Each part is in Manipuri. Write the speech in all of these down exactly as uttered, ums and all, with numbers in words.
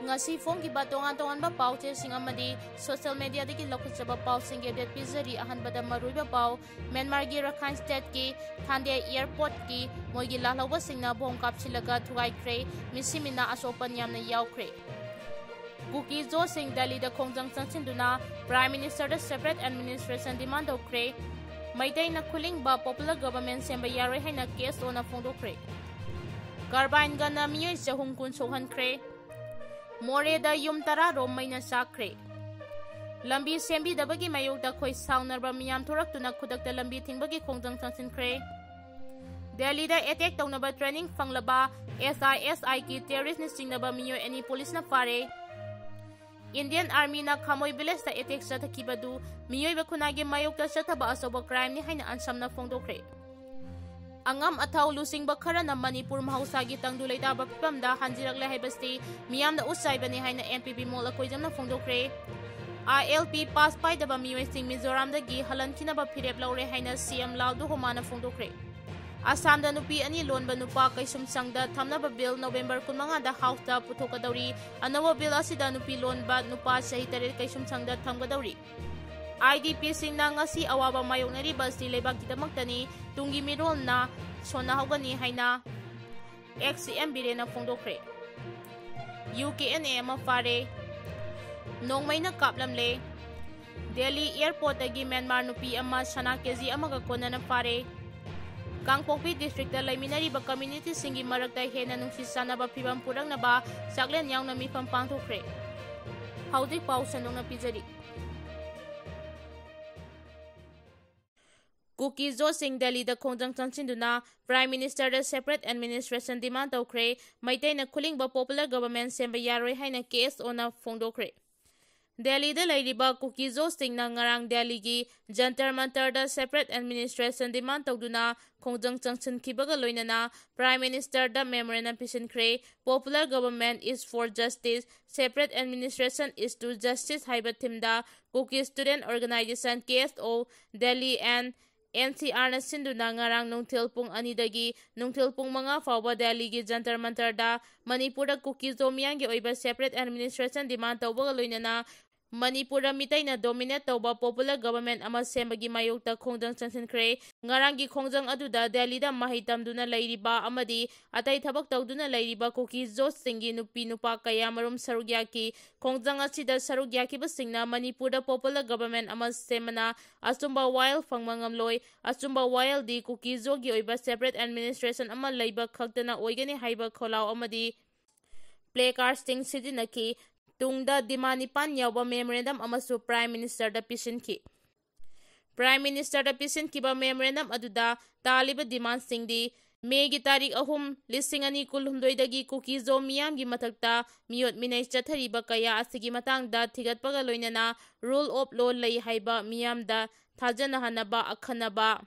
ꯉꯁꯤ ꯐꯣꯡꯈꯤꯕ ꯇꯣꯉꯥꯟ ꯇꯣꯉꯥꯟꯕ ꯄꯥꯎ ꯆꯦꯁꯤꯡ ꯑꯃꯗꯤ social mediaꯗꯒꯤ ꯂꯧꯈꯠꯆꯕ ꯄꯥꯎꯁꯤꯡꯒꯤ update ꯄꯤꯖꯔꯤ꯫ ꯑꯍꯥꯟꯕꯗ ꯃꯔꯨꯑꯣꯏꯕ ꯄꯥꯎ, ꯃ꯭ꯌꯥꯟꯃꯥꯔꯒꯤ ꯔꯈꯥꯏꯟ stateꯀꯤ ꯊꯥꯟꯗꯦ airportꯀꯤ ꯃꯣꯏꯒꯤ ꯂꯥꯜꯍꯧꯕꯁꯤꯡꯅ bomb ꯀꯥꯞꯁꯤꯜꯂꯒ ꯊꯨꯒꯥꯏꯈ꯭ꯔꯦ꯫ ꯃꯤꯁꯤ ꯃꯤꯅꯥ ꯑꯁꯣꯛꯄꯟ ꯌꯥꯝꯅ ꯌꯥꯎꯈ꯭ꯔꯦ꯫ ꯀꯨꯀꯤ ꯖꯣꯁꯤꯡ ꯗꯦꯜꯂꯤꯗ ꯈꯣꯡꯖꯪ ꯆꯪꯁꯤꯟꯗꯨꯅ Prime Ministerꯗ separate administration demand ꯇꯧꯈ꯭ꯔꯦ꯫ ꯃꯩꯇꯩꯅ ꯈꯨꯂꯤꯡꯕ popular government ꯁꯦꯝꯕ ꯌꯥꯔꯣꯏ ꯍꯥꯏꯅ KSOꯅ ꯐꯣꯡꯗꯣꯛꯈ꯭ꯔꯦ꯫ ꯀꯥꯔꯕꯥꯏꯟꯒꯅ ꯃꯤꯑꯣꯏ ꯆꯍꯨꯝ ꯀꯨꯟ ꯁꯣꯛꯍꯟꯈ꯭ꯔꯦ꯫ ꯃꯣꯔꯦꯗ ꯌꯨꯝ ꯇꯔꯥ ꯔꯣꯝ ꯃꯩꯅ ꯆꯥꯛꯈ꯭ꯔꯦ꯫ ꯂꯝꯕꯤ ꯁꯦꯝꯕꯤꯗꯕꯒꯤ ꯃꯥꯌꯣꯛꯇ ꯈꯣꯏ ꯁꯥꯎꯅꯔꯕ ꯃꯤꯌꯥꯝ ꯊꯣꯔꯛꯇꯨꯅ ꯈꯨꯗꯛꯇ ꯂꯝꯕꯤ ꯊꯤꯡꯕꯒꯤ ꯈꯣꯡꯖꯪ ꯆꯪꯁꯤꯟꯈ꯭ꯔꯦ꯫ ꯗꯦꯜꯂꯤꯗ attack ꯇꯧꯅꯕ training ꯐꯪꯂꯕ SISIꯒꯤ terroristꯅ ꯆꯤꯡꯅꯕ ꯃꯤꯑꯣꯏ ꯑꯅꯤ policeꯅ ꯐꯥꯔꯦ꯫ Indian Armyꯅ ꯈꯥꯃꯣꯏ villageꯇ attack ꯆꯠꯊꯈꯤꯕꯗꯨ ꯃꯤꯑꯣꯏꯕ ꯈꯨꯟꯅꯥꯏꯒꯤ ꯃꯥꯌꯣꯛꯇ ꯆꯠꯊꯕ ꯑꯆꯧꯕ crimeꯅꯤ ꯍꯥꯏꯅ ꯑꯟꯁꯝꯅ ꯐꯣꯡꯗꯣꯛꯈ꯭ꯔꯦ꯫ ꯑꯉꯝ ꯑꯊꯧ ꯂꯨꯆꯤꯡꯕ ꯈꯔꯅ ꯃꯅꯤꯄꯨꯔ ꯃꯍꯧꯁꯥꯒꯤ ꯇꯪꯗꯨ ꯂꯩꯇꯥꯕ ꯐꯤꯕꯝꯗ ꯍꯟꯖꯤꯔꯛꯂꯦ ꯍꯥꯏꯕꯁꯤ ꯃꯤꯌꯥꯝꯅ ꯎꯠ ꯆꯥꯏꯕꯅꯤ ꯍꯥꯏꯅ NPP ꯃꯣꯜ ꯑꯀꯣꯏꯖꯝꯅ ꯐꯣꯡꯗꯣꯛꯈ꯭ꯔꯦ꯫ ILP pass ꯄꯥꯏꯗꯕ ꯃꯤꯑꯣꯏꯁꯤꯡ ꯃꯤꯖꯣꯔꯥꯝꯗꯒꯤ ꯍꯜꯍꯟꯈꯤꯅꯕ ꯐꯤꯔꯦꯞ ꯂꯧꯔꯦ ꯍꯥꯏꯅ CM ꯂꯥꯜ ꯗꯨꯍꯣꯃꯥꯅ ꯐꯣꯡꯗꯣꯛꯈ꯭ꯔꯦ꯫ ꯑꯁꯥꯝꯗ ꯅꯨꯄꯤ ꯑꯅꯤ ꯂꯣꯟꯕ ꯅꯨꯄꯥ ꯀꯩꯁꯨꯝꯁꯪꯗ ꯊꯝꯅꯕ bill November ꯀꯨꯟꯃꯉꯥꯗ Houseꯇ ꯄꯨꯊꯣꯛꯀꯗꯧꯔꯤ꯫ ꯑꯅꯧꯕ bill ꯑꯁꯤꯗ ꯅꯨꯄꯤ ꯂꯣꯟꯕ ꯅꯨꯄꯥ ꯆꯍꯤ ꯇꯔꯦꯠ ꯀꯩꯁꯨꯝꯁꯪꯗ ꯊꯝꯒꯗꯧꯔꯤ꯫ IDPꯁꯤꯡꯅ ꯉꯁꯤ ꯑꯋꯥꯕ ꯃꯥꯌꯣꯛꯅꯔꯤꯕ ꯑꯁꯤ ꯂꯩꯕꯥꯛꯀꯤꯗꯃꯛꯇꯅꯤ, ꯇꯨꯡꯒꯤ ꯃꯤꯔꯣꯜꯅ ꯁꯣꯟꯅꯍꯧꯒꯅꯤ ꯍꯥꯏꯅ ex-CM ꯕꯤꯔꯦꯟꯅ ꯐꯣꯡꯗꯣꯛꯈ꯭ꯔꯦ꯫ UKNA ꯑꯃ ꯐꯥꯔꯦ꯫ ꯅꯣꯡꯃꯩꯅ ꯀꯥꯞꯂꯝꯂꯦ꯫ ꯗꯦꯜꯂꯤ airportꯇꯒꯤ ꯃ꯭ꯌꯥꯟꯃꯥꯔ ꯅꯨꯄꯤ ꯑꯃ ꯁꯅꯥ KG ꯑꯃꯒ ꯀꯣꯟꯅꯅ ꯐꯥꯔꯦ꯫ ꯀꯥꯡꯄꯣꯛꯄꯤ districtꯇ ꯂꯩꯃꯤꯟꯅꯔꯤꯕ communityꯁꯤꯡꯒꯤ ꯃꯔꯛꯇ ꯍꯦꯟꯅ ꯅꯨꯡꯁꯤ ꯆꯥꯟꯅꯕ ꯐꯤꯕꯝ ꯄꯨꯔꯛꯅꯕ ꯆꯥꯛꯂꯦꯟ ꯌꯥꯎꯅ ꯃꯤꯐꯝ ꯄꯥꯡꯊꯣꯛꯈ꯭ꯔꯦ꯫ ꯍꯧꯖꯤꯛ ꯄꯥꯎ ꯁꯟꯗꯣꯛꯅ ꯄꯤꯖꯔꯤ꯫ ꯀꯨꯀꯤ ꯖꯣꯁꯤꯡ ꯗꯦꯜꯂꯤꯗ ꯈꯣꯡꯖꯪ ꯆꯪꯁꯤꯟꯗꯨꯅ Prime Ministerꯗ separate administration demand ꯇꯧꯈ꯭ꯔꯦ꯫ ꯃꯩꯇꯩꯅ ꯈꯨꯂꯤꯡꯕ popular government ꯁꯦꯝꯕ ꯌꯥꯔꯣꯏ ꯍꯥꯏꯅ KSOꯅ ꯐꯣꯡꯗꯣꯛꯈ꯭ꯔꯦ꯫ ꯗꯦꯜꯂꯤꯗ ꯂꯩꯔꯤꯕ ꯀꯨꯀꯤ ꯖꯣꯁꯤꯡꯅ ꯉꯔꯥꯡ ꯗꯦꯜꯂꯤꯒꯤ ꯖꯟꯇꯔ ꯃꯟꯇꯔꯗ separate administration demand ꯇꯧꯗꯨꯅ ꯈꯣꯡꯖꯪ ꯆꯪꯁꯤꯟꯈꯤꯕꯒ ꯂꯣꯏꯅꯅ Prime Ministerꯗ memorandum ꯄꯤꯁꯤꯟꯈ꯭ꯔꯦ꯫ Popular government is for justice, separate administration is to justice ꯍꯥꯏꯕ themeꯗ Kuki Student Organisation, KSO, Delhi and N C ꯑꯥꯔꯅ ꯁꯤꯟꯗꯨꯅ ꯉꯔꯥꯡ ꯅꯨꯡꯊꯤꯜ ꯄꯨꯡ ꯑꯅꯤꯗꯒꯤ ꯅꯨꯡꯊꯤꯜ ꯄꯨꯡ ꯃꯉꯥ ꯐꯥꯎꯕ ꯗꯦꯜꯂꯤꯒꯤ ꯖꯟꯇꯔ ꯃꯟꯇꯔꯗ ꯃꯅꯤꯄꯨꯔꯗ ꯀꯨꯀꯤꯖꯣ ꯃꯤꯌꯥꯝꯒꯤ ꯑꯣꯏꯕ separate administration demand ꯇꯧꯕꯒ ꯂꯣꯏꯅꯅ ꯃꯅꯤꯄꯨꯔꯗ ꯃꯤꯇꯩꯅ dominate ꯇꯧꯕ popular government ꯑꯃ ꯁꯦꯝꯕꯒꯤ ꯃꯥꯌꯣꯛꯇ ꯈꯣꯡꯖꯪ ꯆꯪꯁꯤꯟꯈ꯭ꯔꯦ꯫ ꯉꯔꯥꯡꯒꯤ ꯈꯣꯡꯖꯪ ꯑꯗꯨꯗ ꯗꯦꯜꯂꯤꯗ ꯃꯍꯩ ꯇꯝꯗꯨꯅ ꯂꯩꯔꯤꯕ ꯑꯃꯗꯤ ꯑꯇꯩ ꯊꯕꯛ ꯇꯧꯗꯨꯅ ꯂꯩꯔꯤꯕ ꯀꯨꯀꯤꯖꯣꯁꯤꯡꯒꯤ ꯅꯨꯄꯤ ꯅꯨꯄꯥ ꯀꯌꯥ ꯃꯔꯨꯝ ꯁꯔꯨꯛ ꯌꯥꯈꯤ꯫ ꯈꯣꯡꯖꯪ ꯑꯁꯤꯗ ꯁꯔꯨꯛ ꯌꯥꯈꯤꯕꯁꯤꯡꯅ ꯃꯅꯤꯄꯨꯔꯗ popular government ꯑꯃ ꯁꯦꯝꯕꯅ ꯑꯆꯨꯝꯕ ꯋꯥꯌꯦꯜ ꯐꯪꯕ ꯉꯝꯂꯣꯏ꯫ ꯑꯆꯨꯝꯕ ꯋꯥꯌꯦꯜꯗꯤ ꯀꯨꯀꯤꯖꯣꯒꯤ ꯑꯣꯏꯕ separate administration ꯑꯃ ꯂꯩꯕ ꯈꯛꯇꯅ ꯑꯣꯏꯒꯅꯤ ꯍꯥꯏꯕ ꯈꯣꯜꯂꯥꯎ ꯑꯃꯗꯤ placardꯁꯤꯡ ꯁꯤꯖꯤꯟꯅꯈꯤ꯫ ꯇꯨꯡꯗ demand ꯅꯤꯄꯥꯟ ꯌꯥꯎꯕ memorandum ꯑꯃꯁꯨ Prime Ministerꯗ ꯄꯤꯁꯤꯟꯈꯤ꯫ Prime Ministerꯗ ꯄꯤꯁꯤꯟꯈꯤꯕ memorandum ꯑꯗꯨꯗ ꯇꯥꯜꯂꯤꯕ demandꯁꯤꯡꯗꯤ ꯃꯦꯒꯤ ꯇꯥꯔꯤꯛ ꯑꯍꯨꯝ, ꯂꯤꯁꯤꯡ ꯑꯅꯤ ꯀꯨꯟꯍꯨꯝꯗꯣꯏꯗꯒꯤ ꯀꯨꯀꯤꯖꯣ ꯃꯤꯌꯥꯝꯒꯤ ꯃꯊꯛꯇ ꯃꯤꯑꯣꯠ ꯃꯤꯅꯩ ꯆꯠꯊꯔꯤꯕ ꯀꯌꯥ ꯑꯁꯤꯒꯤ ꯃꯇꯥꯡꯗ ꯊꯤꯒꯠꯄꯒ ꯂꯣꯏꯅꯅ rule of law ꯂꯩ ꯍꯥꯏꯕ ꯃꯤꯌꯥꯝꯗ ꯊꯥꯖꯅꯍꯟꯅꯕ ꯑꯈꯟꯅꯕ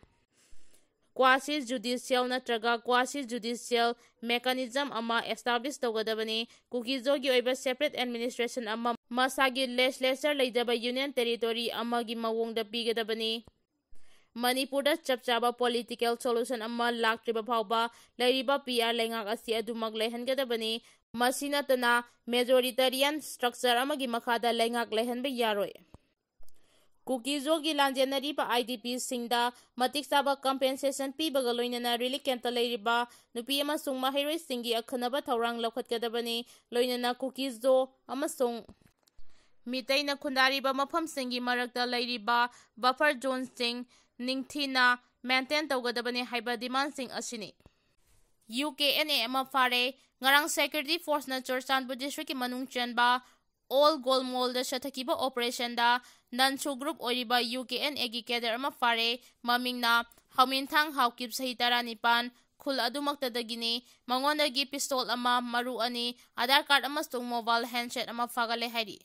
quasi judicial ꯅꯠꯇ꯭ꯔꯒ quasi judicial mechanism ꯑꯃ establish ꯇꯧꯒꯗꯕꯅꯤ꯫ ꯀꯨꯀꯤꯖꯣꯒꯤ ꯑꯣꯏꯕ separate administration ꯑꯃ ꯃꯁꯥꯒꯤ legislature ꯂꯩꯖꯕ union territory ꯑꯃꯒꯤ ꯃꯑꯣꯡꯗ ꯄꯤꯒꯗꯕꯅꯤ꯫ ꯃꯅꯤꯄꯨꯔꯗ ꯆꯞ ꯆꯥꯕ political solution ꯑꯃ ꯂꯥꯛꯇ꯭ꯔꯤꯕ ꯐꯥꯎꯕ ꯂꯩꯔꯤꯕ ꯄꯤ ꯑꯥꯔ ꯂꯩꯉꯥꯛ ꯑꯁꯤ ꯑꯗꯨꯃꯛ ꯂꯩꯍꯟꯒꯗꯕꯅꯤ꯫ ꯃꯁꯤ ꯅꯠꯇꯅ majoritarian structure ꯑꯃꯒꯤ ꯃꯈꯥꯗ ꯂꯩꯉꯥꯛ ꯂꯩꯍꯟꯕ ꯌꯥꯔꯣꯏ꯫ ꯀꯨꯀꯤꯖꯣꯒꯤ ꯂꯥꯟꯖꯦꯟꯅꯔꯤꯕ ꯑꯥꯏ ꯗꯤ ꯄꯤꯁꯤꯡꯗ ꯃꯇꯤꯛ ꯆꯥꯕ compensation ꯄꯤꯕꯒ ꯂꯣꯏꯅꯅ relief campꯇ ꯂꯩꯔꯤꯕ ꯅꯨꯄꯤ ꯑꯃꯁꯨꯡ ꯃꯍꯩꯔꯣꯏꯁꯤꯡꯒꯤ ꯑꯈꯟꯅꯕ ꯊꯧꯔꯥꯡ ꯂꯧꯈꯠꯀꯗꯕꯅꯤ꯫ ꯂꯣꯏꯅꯅ ꯀꯨꯀꯤꯖꯣ ꯑꯃꯁꯨꯡ ꯃꯤꯇꯩꯅ ꯈꯨꯟꯗꯥꯔꯤꯕ ꯃꯐꯝꯁꯤꯡꯒꯤ ꯃꯔꯛꯇ ꯂꯩꯔꯤꯕ buffer zoneꯁꯤꯡ ꯅꯤꯡꯊꯤꯅ maintain ꯇꯧꯒꯗꯕꯅꯤ ꯍꯥꯏꯕ demandꯁꯤꯡ ꯑꯁꯤꯅꯤ꯫ ꯌꯨ ꯀꯦ ꯑꯦꯟ ꯑꯦ ꯑꯃ ꯐꯥꯔꯦ꯫ ꯉꯔꯥꯡ security forceꯅ ꯆꯨꯔꯆꯥꯟꯄꯨꯔ districtꯀꯤ ꯃꯅꯨꯡ ꯆꯟꯕ ꯑꯣꯜ ꯒꯣꯜꯃꯣꯜꯗ ꯆꯠꯊꯈꯤꯕ operationꯗ ꯅꯟꯁꯨ group ꯑꯣꯏꯔꯤꯕ ꯌꯨ ꯀꯦ ꯑꯦꯟ ꯑꯦꯒꯤ cadre ꯑꯃ ꯐꯥꯔꯦ꯫ ꯃꯃꯤꯡꯅ ꯍꯧꯃꯤꯟꯊꯥꯡ ꯍꯥꯎꯀꯤꯞ, ꯆꯍꯤ ꯇꯔꯥꯅꯤꯄꯥꯟ, ꯈꯨꯜ ꯑꯗꯨꯃꯛꯇꯗꯒꯤꯅꯤ꯫ ꯃꯉꯣꯟꯗꯒꯤ pistol ꯑꯃ, ꯃꯔꯨ ꯑꯅꯤ, ꯑꯙꯥꯔ card ꯑꯃꯁꯨꯡ mobile handset ꯑꯃ ꯐꯥꯒꯠꯂꯦ ꯍꯥꯏꯔꯤ꯫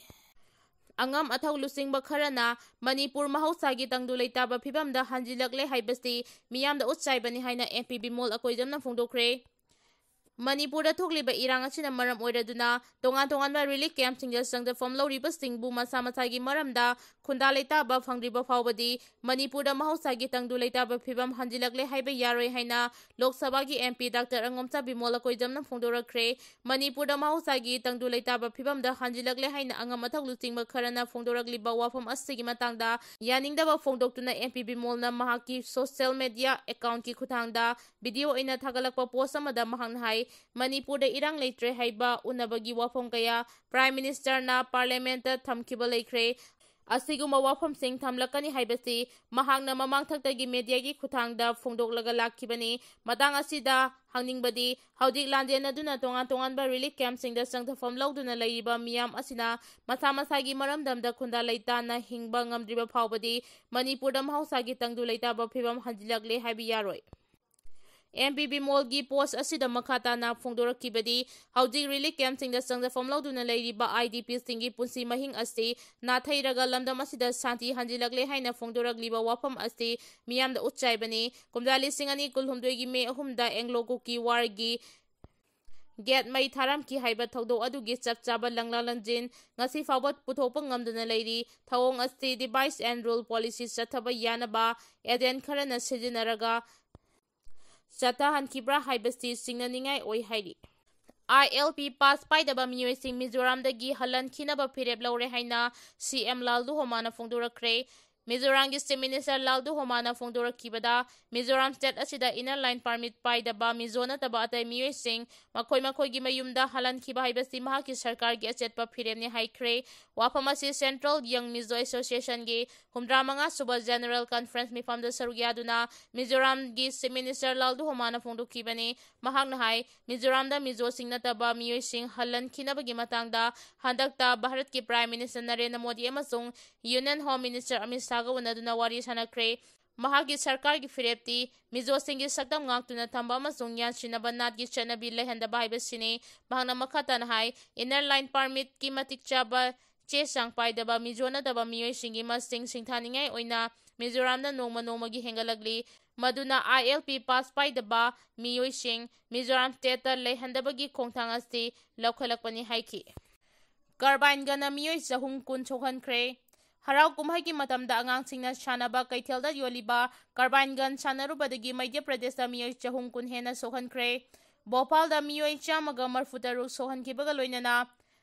ꯑꯉꯝ ꯑꯊꯧ ꯂꯨꯆꯤꯡꯕ ꯈꯔꯅ ꯃꯅꯤꯄꯨꯔ ꯃꯍꯧꯁꯥꯒꯤ ꯇꯪꯗꯨ ꯂꯩꯇꯥꯕ ꯐꯤꯕꯝꯗ ꯍꯟꯖꯤꯜꯂꯛꯂꯦ ꯍꯥꯏꯕꯁꯤ ꯃꯤꯌꯥꯝꯗ ꯎꯠꯆꯥꯏꯕꯅꯤ ꯍꯥꯏꯅ ꯑꯦꯝ ꯄꯤ ꯕꯤꯃꯣꯜ ꯑꯀꯣꯏꯖꯝꯅ ꯐꯣꯡꯗꯣꯛꯈ꯭ꯔꯦ꯫ ꯃꯅꯤꯄꯨꯔꯗ ꯊꯣꯛꯂꯤꯕ ꯏꯔꯥꯡ ꯑꯁꯤꯅ ꯃꯔꯝ ꯑꯣꯏꯔꯗꯨꯅ ꯇꯣꯉꯥꯟ ꯇꯣꯉꯥꯟꯕ relief camp ꯁꯤꯡꯗ ꯆꯪꯖꯐꯝ ꯂꯧꯔꯤꯕꯁꯤꯡꯕꯨ ꯃꯁꯥ ꯃꯁꯥꯒꯤ ꯃꯔꯝꯗ ꯈꯨꯟꯗꯥ ꯂꯩꯇꯥꯕ ꯐꯪꯗ꯭ꯔꯤꯕ ꯐꯥꯎꯕꯗꯤ ꯃꯅꯤꯄꯨꯔꯗ ꯃꯍꯧꯁꯥꯒꯤ ꯇꯪꯗꯨ ꯂꯩꯇꯥꯕ ꯐꯤꯕꯝ ꯍꯟꯖꯤꯜꯂꯛꯂꯦ ꯍꯥꯏꯕ ꯌꯥꯔꯣꯏ ꯍꯥꯏꯅ ꯂꯣꯛ ꯁꯚꯥꯒꯤ MP Doctor ꯑꯉꯣꯝꯆꯥ ꯕꯤꯃꯣꯜ ꯑꯩꯈꯣꯏꯖꯝꯅ ꯐꯣꯡꯗꯣꯔꯛꯈ꯭ꯔꯦ꯫ ꯃꯅꯤꯄꯨꯔꯗ ꯃꯍꯧꯁꯥꯒꯤ ꯇꯪꯗꯨ ꯂꯩꯇꯥꯕ ꯐꯤꯕꯝꯗ ꯍꯟꯖꯤꯜꯂꯛꯂꯦ ꯍꯥꯏꯅ ꯑꯉꯝ ꯑꯊꯧ ꯂꯨꯆꯤꯡꯕ ꯈꯔꯅ ꯐꯣꯡꯗꯣꯔꯛꯂꯤꯕ ꯋꯥꯐꯝ ꯑꯁꯤꯒꯤ ꯃꯇꯥꯡꯗ ꯌꯥꯅꯤꯡꯗꯕ ꯐꯣꯡꯗꯣꯛꯇꯨꯅ MP ꯕꯤꯃꯣꯜꯅ ꯃꯍꯥꯛꯀꯤ social media account ꯀꯤ ꯈꯨꯠꯊꯥꯡꯗ video ꯑꯣꯏꯅ ꯊꯥꯒꯠꯂꯛꯄ post ꯑꯃꯗ ꯃꯍꯥꯛꯅ ꯍꯥꯏ, ꯃꯅꯤꯄꯨꯔꯗ ꯏꯔꯥꯡ ꯂꯩꯇ꯭ꯔꯦ ꯍꯥꯏꯕ ꯎꯅꯕꯒꯤ ꯋꯥꯐꯝ ꯀꯌꯥ Prime Minister ꯅ Parliament ꯇ ꯊꯝꯈꯤꯕ ꯂꯩꯈ꯭ꯔꯦ꯫ ꯑꯁꯤꯒꯨꯝꯕ ꯋꯥꯐꯝꯁꯤꯡ ꯊꯝꯂꯛꯀꯅꯤ ꯍꯥꯏꯕꯁꯤ ꯃꯍꯥꯛꯅ ꯃꯃꯥꯡꯊꯛꯇꯒꯤ media ꯒꯤ ꯈꯨꯠꯊꯥꯡꯗ ꯐꯣꯡꯗꯣꯛꯂꯒ ꯂꯥꯛꯈꯤꯕꯅꯤ꯫ ꯃꯇꯥꯡ ꯑꯁꯤꯗ ꯍꯪꯅꯤꯡꯕꯗꯤ, ꯍꯧꯖꯤꯛ ꯂꯥꯟꯖꯦꯟꯅꯗꯨꯅ ꯇꯣꯉꯥꯟ ꯇꯣꯉꯥꯟꯕ relief camp ꯁꯤꯡꯗ ꯆꯪꯖꯐꯝ ꯂꯧꯗꯨꯅ ꯂꯩꯔꯤꯕ ꯃꯤꯌꯥꯝ ꯑꯁꯤꯅ ꯃꯁꯥ ꯃꯁꯥꯒꯤ ꯃꯔꯝꯗꯝꯗ ꯈꯨꯟꯗꯥ ꯂꯩꯇꯥꯅ ꯍꯤꯡꯕ ꯉꯝꯗ꯭ꯔꯤꯕ ꯐꯥꯎꯕꯗꯤ ꯃꯅꯤꯄꯨꯔꯗ ꯃꯍꯧꯁꯥꯒꯤ ꯇꯪꯗꯨ ꯂꯩꯇꯥꯕ ꯐꯤꯕꯝ ꯍꯟꯖꯤꯜꯂꯛꯂꯦ ꯍꯥꯏꯕ ꯌꯥꯔꯣꯏ꯫ MP ꯕꯤꯃꯣꯜꯒꯤ post ꯑꯁꯤꯗ ꯃꯈꯥ ꯇꯥꯅ ꯐꯣꯡꯗꯣꯔꯛꯈꯤꯕꯗꯤ, ꯍꯧꯖꯤꯛ relief camp ꯁꯤꯡꯗ ꯆꯪꯖꯐꯝ ꯂꯧꯗꯨꯅ ꯂꯩꯔꯤꯕ IDP ꯁꯤꯡꯒꯤ ꯄꯨꯟꯁꯤ ꯃꯍꯤꯡ ꯑꯁꯤ ꯅꯥꯊꯩꯔꯒ ꯂꯝꯗꯝ ꯑꯁꯤꯗ ꯁꯥꯟꯇꯤ ꯍꯟꯖꯤꯜꯂꯛꯂꯦ ꯍꯥꯏꯅ ꯐꯣꯡꯗꯣꯔꯛꯂꯤꯕ ꯋꯥꯐꯝ ꯑꯁꯤ ꯃꯤꯌꯥꯝꯗ ꯎꯠꯆꯥꯏꯕꯅꯤ꯫ ꯀꯨꯝꯖꯥ ꯂꯤꯁꯤꯡ ꯑꯅꯤ ꯀꯨꯟꯍꯨꯝꯗꯣꯏꯒꯤ May ꯑꯍꯨꯝꯗ Anglo Kuki War ꯒꯤ gate ꯃꯩ ꯊꯥꯔꯝꯈꯤ ꯍꯥꯏꯕ ꯊꯧꯗꯣꯛ ꯑꯗꯨꯒꯤ ꯆꯞ ꯆꯥꯕ ꯂꯪꯂꯥ ꯂꯪꯖꯤꯟ ꯉꯁꯤ ꯐꯥꯎꯕ ꯄꯨꯊꯣꯛꯄ ꯉꯝꯗꯅ ꯂꯩꯔꯤ꯫ ꯊꯧꯑꯣꯡ ꯑꯁꯤ divide and rule policy ꯆꯠꯊꯕ ꯌꯥꯅꯕ agent ꯈꯔꯅ ꯁꯤꯖꯤꯟꯅꯔꯒ ꯆꯠꯊꯍꯟꯈꯤꯕ꯭ꯔꯥ ꯍꯥꯏꯕꯁꯤ ꯆꯤꯡꯅꯅꯤꯡꯉꯥꯏ ꯑꯣꯏ ꯍꯥꯏꯔꯤ꯫ ILP pass ꯄꯥꯏꯗꯕ ꯃꯤꯑꯣꯏꯁꯤꯡ ꯃꯤꯖꯣꯔꯥꯝꯗꯒꯤ ꯍꯜꯍꯟꯈꯤꯅꯕ ꯐꯤꯔꯦꯞ ꯂꯧꯔꯦ ꯍꯥꯏꯅ CM ꯂꯥꯜꯗꯨꯍꯣꯃꯥꯅ ꯐꯣꯡꯗꯣꯔꯛꯈ꯭ꯔꯦ꯫ ꯃꯤꯖꯣꯔꯥꯝꯒꯤ Chief Minister ꯂꯥꯜꯗꯨꯍꯣꯃꯥꯅ ꯐꯣꯡꯗꯣꯔꯛꯈꯤꯕꯗ, Mizoram state ꯑꯁꯤꯗ Inner Line Permit ꯄꯥꯏꯗꯕ ꯃꯤꯖꯣ ꯅꯠꯇꯕ ꯑꯇꯩ ꯃꯤꯑꯣꯏꯁꯤꯡ ꯃꯈꯣꯏ ꯃꯈꯣꯏꯒꯤ ꯃꯌꯨꯝꯗ ꯍꯜꯍꯟꯈꯤꯕ ꯍꯥꯏꯕꯁꯤ ꯃꯍꯥꯛꯀꯤ ꯁꯔꯀꯥꯔꯒꯤ ꯑꯆꯦꯠꯄ ꯐꯤꯔꯦꯞꯅꯤ ꯍꯥꯏꯈ꯭ꯔꯦ꯫ ꯋꯥꯐꯝ ꯑꯁꯤ Central Young Mizo Association ꯒꯤ ꯍꯨꯝꯗ꯭ꯔꯥ ꯃꯉꯥ ꯁꯨꯕ General Conference ꯃꯤꯐꯝꯗ ꯁꯔꯨꯛ ꯌꯥꯗꯨꯅ ꯃꯤꯖꯣꯔꯥꯝꯒꯤ Chief Minister ꯂꯥꯜꯗꯨꯍꯣꯃꯥꯅ ꯐꯣꯡꯗꯣꯛꯈꯤꯕꯅꯤ꯫ ꯃꯍꯥꯛꯅ ꯍꯥꯏ, ꯃꯤꯖꯣꯔꯥꯝꯗ ꯃꯤꯖꯣꯁꯤꯡ ꯅꯠꯇꯕ ꯃꯤꯑꯣꯏꯁꯤꯡ ꯍꯜꯍꯟꯈꯤꯅꯕꯒꯤ ꯃꯇꯥꯡꯗ ꯍꯟꯗꯛꯇ ꯚꯥꯔꯠꯀꯤ Prime Minister ꯅꯔꯦꯟꯗ꯭ꯔ ꯃꯣꯗꯤ ꯑꯃꯁꯨꯡ Union Home Minister ꯑꯃꯤꯠ ꯁꯥꯍꯒ ꯎꯅꯗꯨꯅ ꯋꯥꯔꯤ ꯁꯥꯟꯅꯈ꯭ꯔꯦ꯫ ꯃꯍꯥꯛꯀꯤ ꯁꯔꯀꯥꯔꯒꯤ ꯐꯤꯔꯦꯞꯇꯤ ꯃꯤꯖꯣꯁꯤꯡꯒꯤ ꯁꯛꯇꯝ ꯉꯥꯛꯇꯨꯅ ꯊꯝꯕ ꯑꯃꯁꯨꯡ ꯌꯥꯟꯁꯤꯟꯅꯕ ꯅꯥꯠꯀꯤ ꯆꯠꯅꯕꯤ ꯂꯩꯍꯟꯗꯕ ꯍꯥꯏꯕꯁꯤꯅꯤ꯫ ꯃꯍꯥꯛꯅ ꯃꯈꯥ ꯇꯥꯅ ꯍꯥꯏ, Inner Line Permit ꯀꯤ ꯃꯇꯤꯛ ꯆꯥꯕ ꯆꯦ ꯆꯥꯡ ꯄꯥꯏꯗꯕ ꯃꯤꯖꯣ ꯅꯠꯇꯕ ꯃꯤꯑꯣꯏꯁꯤꯡꯒꯤ ꯃꯁꯤꯡ ꯁꯤꯡꯊꯥꯅꯤꯡꯉꯥꯏ ꯑꯣꯏꯅ ꯃꯤꯖꯣꯔꯥꯝꯗ ꯅꯣꯡꯃ ꯅꯣꯡꯃꯒꯤ ꯍꯦꯟꯒꯠꯂꯛꯂꯤ꯫ ꯃꯗꯨꯅ ꯑꯥꯏ ꯑꯦꯜ ꯄꯤ ꯄꯥꯁ ꯄꯥꯏꯗꯕ ꯃꯤꯑꯣꯏꯁꯤꯡ ꯃꯤꯖꯣꯔꯥꯝ ꯁ꯭ꯇꯦꯠꯇ ꯂꯩꯍꯟꯗꯕꯒꯤ ꯈꯣꯡꯊꯥꯡ ꯑꯁꯤ ꯂꯧꯈꯠꯂꯛꯄꯅꯤ ꯍꯥꯏꯈꯤ꯫ ꯀꯥꯔꯕꯥꯏꯟ ꯒꯟꯅ ꯃꯤꯑꯣꯏ ꯆꯍꯨꯝ ꯀꯨꯟ ꯁꯣꯛꯍꯟꯈ꯭ꯔꯦ꯫ ꯍꯔꯥꯎ ꯀꯨꯝꯍꯩꯒꯤ ꯃꯇꯝꯗ ꯑꯉꯥꯡꯁꯤꯡꯅ ꯁꯥꯟꯅꯕ ꯀꯩꯊꯦꯜꯗ ꯌꯣꯜꯂꯤꯕ ꯀꯥꯔꯕꯥꯏꯟ ꯒꯟ ꯁꯥꯟꯅꯔꯨꯕꯗꯒꯤ ꯃꯙ꯭ꯌ ꯄ꯭ꯔꯗꯦꯁꯇ ꯃꯤꯑꯣꯏ ꯆꯍꯨꯝ ꯀꯨꯟ ꯍꯦꯟꯅ ꯁꯣꯛꯍꯟꯈ꯭ꯔꯦ꯫ ꯚꯣꯄꯥꯜꯗ ꯃꯤꯑꯣꯏ ꯆꯥꯝꯃꯒ ꯃꯔꯤꯐꯨ ꯇꯔꯨꯛ ꯁꯣꯛꯍꯟꯈꯤꯕꯒ ꯂꯣꯏꯅꯅ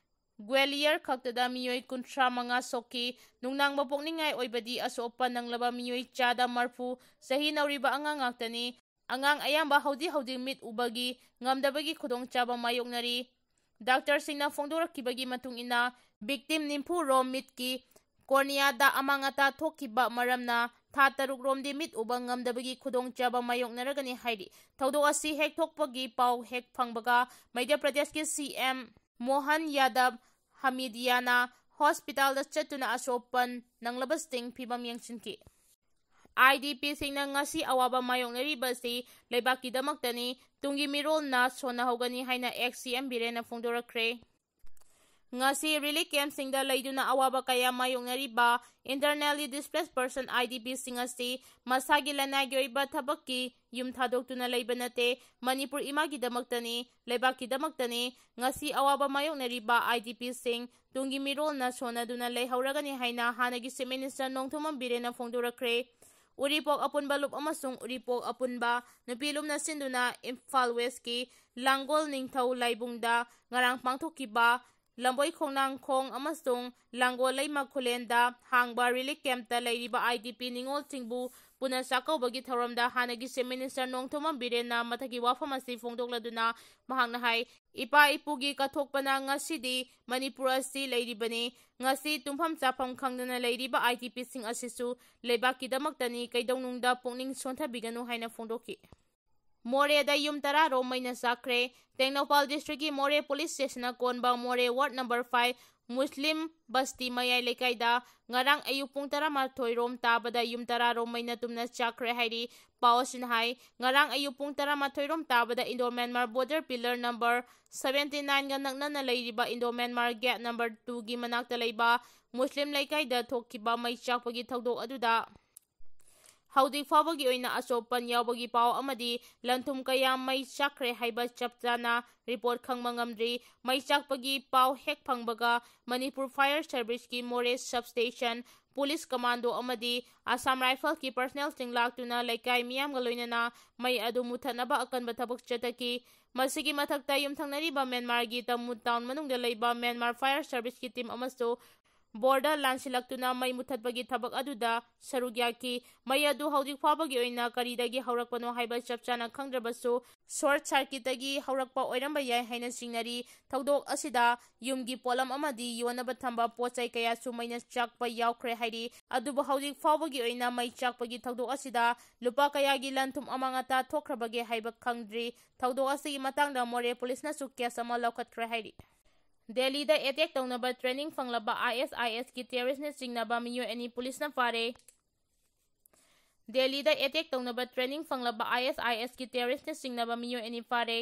ꯒ꯭ꯋꯥꯂꯤꯌꯔ ꯈꯛꯇꯗ ꯃꯤꯑꯣꯏ ꯀꯨꯟꯊ꯭ꯔꯥ ꯃꯉꯥ ꯁꯣꯛꯈꯤ꯫ ꯅꯨꯡꯅꯥꯡꯕ ꯄꯣꯛꯅꯤꯡꯉꯥꯏ ꯑꯣꯏꯕꯗꯤ ꯑꯁꯣꯛ ꯑꯄꯟ ꯅꯪꯂꯕ ꯃꯤꯑꯣꯏ ꯆꯥꯗ ꯃꯔꯤꯐꯨ, ꯆꯍꯤ ꯅꯧꯔꯤꯕ ꯑꯉꯥꯡ ꯉꯥꯛꯇꯅꯤ꯫ ꯑꯉꯥꯡ ꯑꯌꯥꯝꯕ ꯍꯧꯖꯤꯛ ꯍꯧꯖꯤꯛ ꯃꯤꯠ ꯎꯕꯒꯤ ꯉꯝꯗꯕꯒꯤ ꯈꯨꯗꯣꯡꯆꯥꯕ ꯃꯥꯌꯣꯛꯅꯔꯤ꯫ ꯗꯥꯛꯇꯔꯁꯤꯡꯅ ꯐꯣꯡꯗꯣꯔꯛꯈꯤꯕꯒꯤ ꯃꯇꯨꯡ ꯏꯟꯅ, victim ꯅꯤꯐꯨ ꯔꯣꯝ ꯃꯤꯠꯀꯤ ꯀꯣꯔꯅꯤꯌꯥꯗ ꯑꯃꯥꯡ ꯑꯇꯥ ꯊꯣꯛꯈꯤꯕ ꯃꯔꯝꯅ ꯊꯥ ꯇꯔꯨꯛ ꯔꯣꯝꯗꯤ ꯃꯤꯠ ꯎꯕ ꯉꯝꯗꯕꯒꯤ ꯈꯨꯗꯣꯡꯆꯥꯕ ꯃꯥꯌꯣꯛꯅꯔꯒꯅꯤ ꯍꯥꯏꯔꯤ꯫ ꯊꯧꯗꯣꯛ ꯑꯁꯤ ꯍꯦꯛ ꯊꯣꯛꯄꯒꯤ ꯄꯥꯎ ꯍꯦꯛ ꯐꯪꯕꯒ ꯃꯙ꯭ꯌ ꯄ꯭ꯔꯗꯦꯁꯀꯤ ꯁꯤ ꯑꯦꯝ ꯃꯣꯍꯟ ꯌꯥꯗꯕ ꯍꯃꯤꯗꯤꯌꯥꯅ ꯍꯣꯁꯄꯤꯇꯥꯜꯗ ꯆꯠꯇꯨꯅ ꯑꯁꯣꯛ ꯑꯄꯟ ꯅꯪꯂꯕꯁꯤꯡ ꯐꯤꯕꯝ ꯌꯦꯡꯁꯤꯟꯈꯤ꯫ ꯑꯥꯏ ꯗꯤ ꯄꯤꯁꯤꯡꯅ ꯉꯁꯤ ꯑꯋꯥꯕ ꯃꯥꯌꯣꯛꯅꯔꯤꯕꯁꯤ ꯂꯩꯕꯥꯛꯀꯤꯗꯃꯛꯇꯅꯤ, ꯇꯨꯡꯒꯤ ꯃꯤꯔꯣꯜꯅ ꯁꯣꯟꯅꯍꯧꯒꯅꯤ ꯍꯥꯏꯅ ꯑꯦꯛꯁ ꯁꯤ ꯑꯦꯝ ꯕꯤꯔꯦꯟꯅ ꯐꯣꯡꯗꯣꯔꯛꯈ꯭ꯔꯦ꯫ ꯉꯁꯤ ꯔꯤꯂꯤꯐ ꯀꯦꯝꯞꯁꯤꯡꯗ ꯂꯩꯗꯨꯅ ꯑꯋꯥꯕ ꯀꯌꯥ ꯃꯥꯌꯣꯛꯅꯔꯤꯕ internally displaced person, I D ꯄꯤꯁꯤꯡ ꯑꯁꯤ ꯃꯁꯥꯒꯤ ꯂꯅꯥꯏꯒꯤ ꯑꯣꯏꯕ ꯊꯕꯛꯀꯤ ꯌꯨꯝ ꯊꯥꯗꯣꯛꯇꯨꯅ ꯂꯩꯕ ꯅꯠꯇꯦ, ꯃꯅꯤꯄꯨꯔ ꯏꯃꯥꯒꯤꯗꯃꯛꯇꯅꯤ, ꯂꯩꯕꯥꯛꯀꯤꯗꯃꯛꯇꯅꯤ꯫ ꯉꯁꯤ ꯑꯋꯥꯕ ꯃꯥꯌꯣꯛꯅꯔꯤꯕ ꯑꯥꯏ ꯗꯤ ꯄꯤꯁꯤꯡ ꯇꯨꯡꯒꯤ ꯃꯤꯔꯣꯜꯅ ꯁꯣꯟꯅꯗꯨꯅ ꯂꯩꯍꯧꯔꯒꯅꯤ ꯍꯥꯏꯅ ꯍꯥꯟꯅꯒꯤ ꯆꯤꯐ ꯃꯤꯅꯤꯁꯇꯔ ꯅꯣꯡꯊꯣꯝꯕꯝ ꯕꯤꯔꯦꯟꯅ ꯐꯣꯡꯗꯣꯔꯛꯈ꯭ꯔꯦ꯫ ꯎꯔꯤꯄꯣꯛ ꯑꯄꯨꯟꯕ ꯂꯨꯞ ꯑꯃꯁꯨꯡ ꯎꯔꯤꯄꯣꯛ ꯑꯄꯨꯟꯕ ꯅꯨꯄꯤ ꯂꯨꯞꯅ ꯁꯤꯟꯗꯨꯅ ꯏꯝꯐꯥꯜ ꯋꯦꯁꯀꯤ ꯂꯥꯡꯒꯣꯜ ꯅꯤꯡꯊꯧ ꯂꯥꯏꯕꯨꯡꯗ ꯉꯔꯥꯡ ꯄꯥꯡꯊꯣꯛꯈꯤꯕ ꯂꯝꯕꯣꯏ ꯈꯣꯡꯅꯥꯡꯈꯣꯡ ꯑꯃꯁꯨꯡ ꯂꯥꯡꯒꯣꯜ ꯂꯩꯃ ꯈꯨꯂꯦꯟꯗ ꯍꯥꯡꯕ ꯔꯤꯂꯤꯐ ꯀꯦꯝꯞꯇ ꯂꯩꯔꯤꯕ ꯑꯥꯏ ꯗꯤ ꯄꯤ ꯅꯤꯉꯣꯜꯁꯤꯡꯕꯨ ꯄꯨꯟꯅ ꯆꯥꯛꯀꯧꯕꯒꯤ ꯊꯧꯔꯝꯗ ꯍꯥꯟꯅꯒꯤ ꯆꯤꯐ ꯃꯤꯅꯤꯁꯇꯔ ꯅꯣꯡꯊꯣꯝꯕꯝ ꯕꯤꯔꯦꯟꯅ ꯃꯊꯛꯀꯤ ꯋꯥꯐꯝ ꯑꯁꯤ ꯐꯣꯡꯗꯣꯛꯂꯗꯨꯅ ꯃꯍꯥꯛꯅ ꯍꯥꯏ, ꯏꯄꯥ ꯏꯄꯨꯒꯤ ꯀꯠꯊꯣꯛꯄꯅ ꯉꯁꯤꯗꯤ ꯃꯅꯤꯄꯨꯔ ꯑꯁꯤ ꯂꯩꯔꯤꯕꯅꯤ꯫ ꯉꯁꯤ ꯇꯨꯝꯐꯝ ꯆꯥꯐꯝ ꯈꯪꯗꯅ ꯂꯩꯔꯤꯕ ꯑꯥꯏ ꯗꯤ ꯄꯤꯁꯤꯡ ꯑꯁꯤꯁꯨ ꯂꯩꯕꯥꯛꯀꯤꯗꯃꯛꯇꯅꯤ, ꯀꯩꯗꯧꯅꯨꯡꯗ ꯄꯨꯛꯅꯤꯡ ꯁꯣꯟꯊꯕꯤꯒꯅꯨ ꯍꯥꯏꯅ ꯐꯣꯡꯗꯣꯛꯈꯤ꯫ ꯃꯣꯔꯦꯗ ꯌꯨꯝ ꯇꯔꯥ ꯔꯣꯝ ꯃꯩꯅ ꯆꯥꯛꯈ꯭ꯔꯦ꯫ ꯇꯦꯡꯅꯧꯄꯥꯜ ꯗꯤꯁꯇ꯭ꯔꯤꯛꯀꯤ ꯃꯣꯔꯦ ꯄꯨꯂꯤꯁ ꯁ꯭ꯇꯦꯁꯟꯅ ꯀꯣꯟꯕ ꯃꯣꯔꯦ ꯋꯥꯔꯗ ꯅꯝꯕꯔ ꯐꯥꯏꯚ ꯃꯨꯁꯂꯤꯝ ꯕꯁꯇꯤ ꯃꯌꯥꯏ ꯂꯩꯀꯥꯏꯗ ꯉꯔꯥꯡ ꯑꯌꯨꯛ ꯄꯨꯡ ꯇꯔꯥꯃꯥꯊꯣꯏ ꯔꯣꯝ ꯇꯥꯕꯗ ꯌꯨꯝ ꯇꯔꯥ ꯔꯣꯝ ꯃꯩꯅ ꯇꯨꯝꯅ ꯆꯥꯛꯈ꯭ꯔꯦ ꯍꯥꯏꯔꯤ꯫ ꯄꯥꯎ ꯑꯁꯤꯅ ꯍꯥꯏ, ꯉꯔꯥꯡ ꯑꯌꯨꯛ ꯄꯨꯡ ꯇꯔꯥꯃꯥꯊꯣꯏ ꯔꯣꯝ ꯇꯥꯕꯗ Indo Myanmar border pillar number seventy ꯅꯥꯏꯟꯒ ꯅꯛꯅꯅ ꯂꯩꯔꯤꯕ ꯏꯟꯗꯣ ꯃ꯭ꯌꯥꯟꯃꯥꯔ ꯒꯦꯠ ꯅꯝꯕꯔ ꯇꯨꯒꯤ ꯃꯅꯥꯛꯇ ꯂꯩꯕ ꯃꯨꯁꯂꯤꯝ ꯂꯩꯀꯥꯏꯗ ꯊꯣꯛꯈꯤꯕ ꯃꯩ ꯆꯥꯛꯄꯒꯤ ꯊꯧꯗꯣꯛ ꯑꯗꯨꯗ ꯍꯧꯖꯤꯛ ꯐꯥꯎꯕꯒꯤ ꯑꯣꯏꯅ ꯑꯁꯣꯛ ꯑꯄꯟ ꯌꯥꯎꯕꯒꯤ ꯄꯥꯎ ꯑꯃꯗꯤ ꯂꯟ ꯊꯨꯝ ꯀꯌꯥ ꯃꯩ ꯆꯥꯛꯈ꯭ꯔꯦ ꯍꯥꯏꯕ ꯆꯞ ꯆꯥꯅ ꯔꯤꯄꯣꯔꯠ ꯈꯪꯕ ꯉꯝꯗ꯭ꯔꯤ꯫ ꯃꯩ ꯆꯥꯛꯄꯒꯤ ꯄꯥꯎ ꯍꯦꯛ ꯐꯪꯕꯒ ꯃꯅꯤꯄꯨꯔ ꯐꯥꯌꯔ ꯁꯔꯚꯤꯁꯀꯤ ꯃꯣꯔꯦ ꯁꯕ ꯁ꯭ꯇꯦꯁꯟ, ꯄꯨꯂꯤꯁ ꯀꯃꯥꯟꯗꯣ ꯑꯃꯗꯤ ꯑꯁꯥꯝ ꯔꯥꯏꯐꯜꯁꯀꯤ ꯄꯔꯁꯅꯦꯜꯁꯤꯡ ꯂꯥꯛꯇꯨꯅ ꯂꯩꯀꯥꯏ ꯃꯤꯌꯥꯝꯒ ꯂꯣꯏꯅꯅ ꯃꯩ ꯑꯗꯨ ꯃꯨꯊꯠꯅꯕ ꯑꯀꯟꯕ ꯊꯕꯛ ꯆꯠꯊꯈꯤ꯫ ꯃꯁꯤꯒꯤ ꯃꯊꯛꯇ ꯌꯨꯝꯊꯪꯅꯔꯤꯕ ꯃ꯭ꯌꯥꯟꯃꯥꯔꯒꯤ ꯇꯃꯨ ꯇꯥꯎꯟ ꯃꯅꯨꯡꯗ ꯂꯩꯕ ꯃ꯭ꯌꯥꯟꯃꯥꯔ ꯐꯥꯌꯔ ꯁꯔꯚꯤꯁꯀꯤ ꯇꯤꯝ ꯑꯃꯁꯨ ꯕꯣꯔꯗ ꯂꯥꯟꯁꯤꯜꯂꯛꯇꯨꯅ ꯃꯩ ꯃꯨꯊꯠꯄꯒꯤ ꯊꯕꯛ ꯑꯗꯨꯗ ꯁꯔꯨꯛ ꯌꯥꯈꯤ꯫ ꯃꯩ ꯑꯗꯨ ꯍꯧꯖꯤꯛ ꯐꯥꯎꯕꯒꯤ ꯑꯣꯏꯅ ꯀꯔꯤꯗꯒꯤ ꯍꯧꯔꯛꯄꯅꯣ ꯍꯥꯏꯕ ꯆꯞ ꯆꯥꯅ ꯈꯪꯗ꯭ꯔꯕꯁꯨ, ꯁꯣꯔꯠ ꯁꯔꯀꯤꯠꯇꯒꯤ ꯍꯧꯔꯛꯄ ꯑꯣꯏꯔꯝꯕ ꯌꯥꯏ ꯍꯥꯏꯅ ꯆꯤꯡꯅꯔꯤ꯫ ꯊꯧꯗꯣꯛ ꯑꯁꯤꯗ ꯌꯨꯝꯒꯤ ꯄꯣꯠꯂꯝ ꯑꯃꯗꯤ ꯌꯣꯟꯅꯕ ꯊꯝꯕ ꯄꯣꯠ ꯆꯩ ꯀꯌꯥꯁꯨ ꯃꯩꯅ ꯆꯥꯛꯄ ꯌꯥꯎꯈ꯭ꯔꯦ ꯍꯥꯏꯔꯤ꯫ ꯑꯗꯨꯕꯨ ꯍꯧꯖꯤꯛ ꯐꯥꯎꯕꯒꯤ ꯑꯣꯏꯅ ꯃꯩ ꯆꯥꯛꯄꯒꯤ ꯊꯧꯗꯣꯛ ꯑꯁꯤꯗ ꯂꯨꯄꯥ ꯀꯌꯥꯒꯤ ꯂꯟ ꯊꯨꯝ ꯑꯃꯥꯡ ꯑꯇꯥ ꯊꯣꯛꯈ꯭ꯔꯕꯒꯦ ꯍꯥꯏꯕ ꯈꯪꯗ꯭ꯔꯤ꯫ ꯊꯧꯗꯣꯛ ꯑꯁꯤꯒꯤ ꯃꯇꯥꯡꯗ ꯃꯣꯔꯦ ꯄꯨꯂꯤꯁꯅꯁꯨ ꯀꯦꯁ ꯑꯃ ꯂꯧꯈꯠꯈ꯭ꯔꯦ ꯍꯥꯏꯔꯤ꯫ ꯗꯦꯜꯂꯤꯗ ꯑꯦꯇꯦꯛ ꯇꯧꯅꯕ ꯇ꯭ꯔꯦꯅꯤꯡ ꯐꯪꯂꯕ ꯑꯥꯏ ꯑꯦꯁ ꯑꯥꯏ ꯑꯦꯁꯀꯤ ꯇꯦꯔꯣꯔꯤꯁ꯭ꯠꯅ ꯆꯤꯡꯅꯕ ꯃꯤꯑꯣꯏ ꯑꯅꯤ ꯄꯨꯂꯤꯁꯅ ꯐꯥꯔꯦ꯫ ꯗꯦꯜꯂꯤꯗ ꯑꯦꯇꯦꯛ ꯇꯧꯅꯕ ꯇ꯭ꯔꯦꯅꯤꯡ ꯐꯪꯂꯕ ꯑꯥꯏ ꯑꯦꯁ ꯑꯥꯏ ꯑꯦꯁꯀꯤ ꯇꯦꯔꯣꯔꯤꯁ꯭ꯠꯅ ꯆꯤꯡꯅꯕ ꯃꯤꯑꯣꯏ ꯑꯅꯤ ꯐꯥꯔꯦ꯫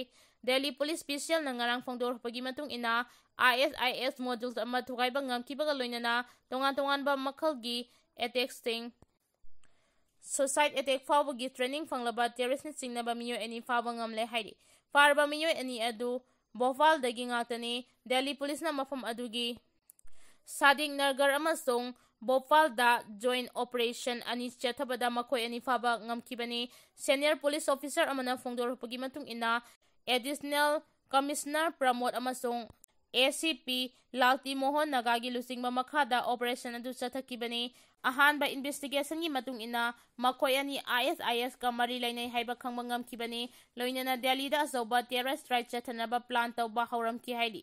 ꯗꯦꯜꯂꯤ ꯄꯨꯂꯤꯁ ꯄꯤ ꯁꯤ ꯑꯦꯜꯅ ꯉꯔꯥꯡ ꯐꯣꯡꯗꯣꯔꯛꯄꯒꯤ ꯃꯇꯨꯡ ꯏꯟꯅ, ꯑꯥꯏ ꯑꯦꯁ ꯑꯥꯏ ꯑꯦꯁ ꯃꯣꯗ꯭ꯌꯨꯜꯁ ꯑꯃ ꯊꯨꯒꯥꯏꯕ ꯉꯝꯈꯤꯕꯒ ꯂꯣꯏꯅꯅ ꯇꯣꯉꯥꯟ ꯇꯣꯉꯥꯟꯕ ꯃꯈꯜꯒꯤ ꯑꯦꯇꯦꯛꯁꯤꯡ, ꯁꯨꯁꯥꯏꯗ ꯑꯦꯇꯦꯛ ꯐꯥꯎꯕꯒꯤ ꯇ꯭ꯔꯦꯅꯤꯡ ꯐꯪꯂꯕ ꯇꯦꯔꯣꯔꯤꯁ꯭ꯠꯅ ꯆꯤꯡꯅꯕ ꯃꯤꯑꯣꯏ ꯑꯅꯤ ꯐꯥꯕ ꯉꯝꯂꯦ ꯍꯥꯏꯔꯤ꯫ ꯐꯥꯔꯕ ꯃꯤꯑꯣꯏ ꯑꯅꯤ ꯑꯗꯨ ꯚꯣꯄꯥꯜꯗꯒꯤ ꯉꯥꯛꯇꯅꯤ꯫ ꯗꯦꯜꯂꯤ ꯄꯨꯂꯤꯁꯅ ꯃꯐꯝ ꯑꯗꯨꯒꯤ ꯁꯥꯗꯤꯛ ꯅꯒꯔ ꯑꯃꯁꯨꯡ ꯚꯣꯄꯥꯜꯗ ꯖꯣꯏꯟ ꯑꯣꯄꯔꯦꯁꯟ ꯑꯅꯤ ꯆꯠꯊꯕꯗ ꯃꯈꯣꯏ ꯑꯅꯤ ꯐꯥꯕ ꯉꯝꯈꯤꯕꯅꯤ꯫ ꯁꯦꯅꯤꯌꯔ ꯄꯨꯂꯤꯁ ꯑꯣꯐꯤꯁꯥꯔ ꯑꯃꯅ ꯐꯣꯡꯗꯣꯔꯛꯄꯒꯤ ꯃꯇꯨꯡ ꯏꯟꯅ, ꯑꯦꯗꯤꯁꯅꯦꯜ ꯀꯃꯤꯁꯅꯔ ꯄ꯭ꯔꯃꯣꯗ ꯑꯃꯁꯨꯡ ꯑꯦ ꯁꯤ ꯄꯤ ꯂꯥꯜꯇꯤ ꯃꯣꯍꯟ ꯅꯥꯒꯥꯒꯤ ꯂꯨꯆꯤꯡꯕ ꯃꯈꯥꯗ ꯑꯣꯄꯔꯦꯁꯟ ꯑꯗꯨ ꯆꯠꯊꯈꯤꯕꯅꯤ꯫ ꯑꯍꯥꯟꯕ ꯏꯟꯚꯦꯁꯇꯤꯒꯦꯁꯟꯒꯤ ꯃꯇꯨꯡ ꯏꯟꯅ, ꯃꯈꯣꯏ ꯑꯅꯤ ꯑꯥꯏ ꯑꯦꯁ ꯑꯥꯏ ꯑꯦꯁꯀ ꯃꯔꯤ ꯂꯩꯅꯩ ꯍꯥꯏꯕ ꯈꯪꯕ ꯉꯝꯈꯤꯕꯅꯤ꯫ ꯂꯣꯏꯅꯅ ꯗꯦꯜꯂꯤꯗ ꯑꯆꯧꯕ ꯇꯦꯔꯣꯔꯤꯁ꯭ꯠ ꯔꯦꯗ ꯆꯠꯊꯅꯕ ꯄ꯭ꯂꯥꯟ ꯇꯧꯕ ꯍꯧꯔꯝꯈꯤ ꯍꯥꯏꯔꯤ꯫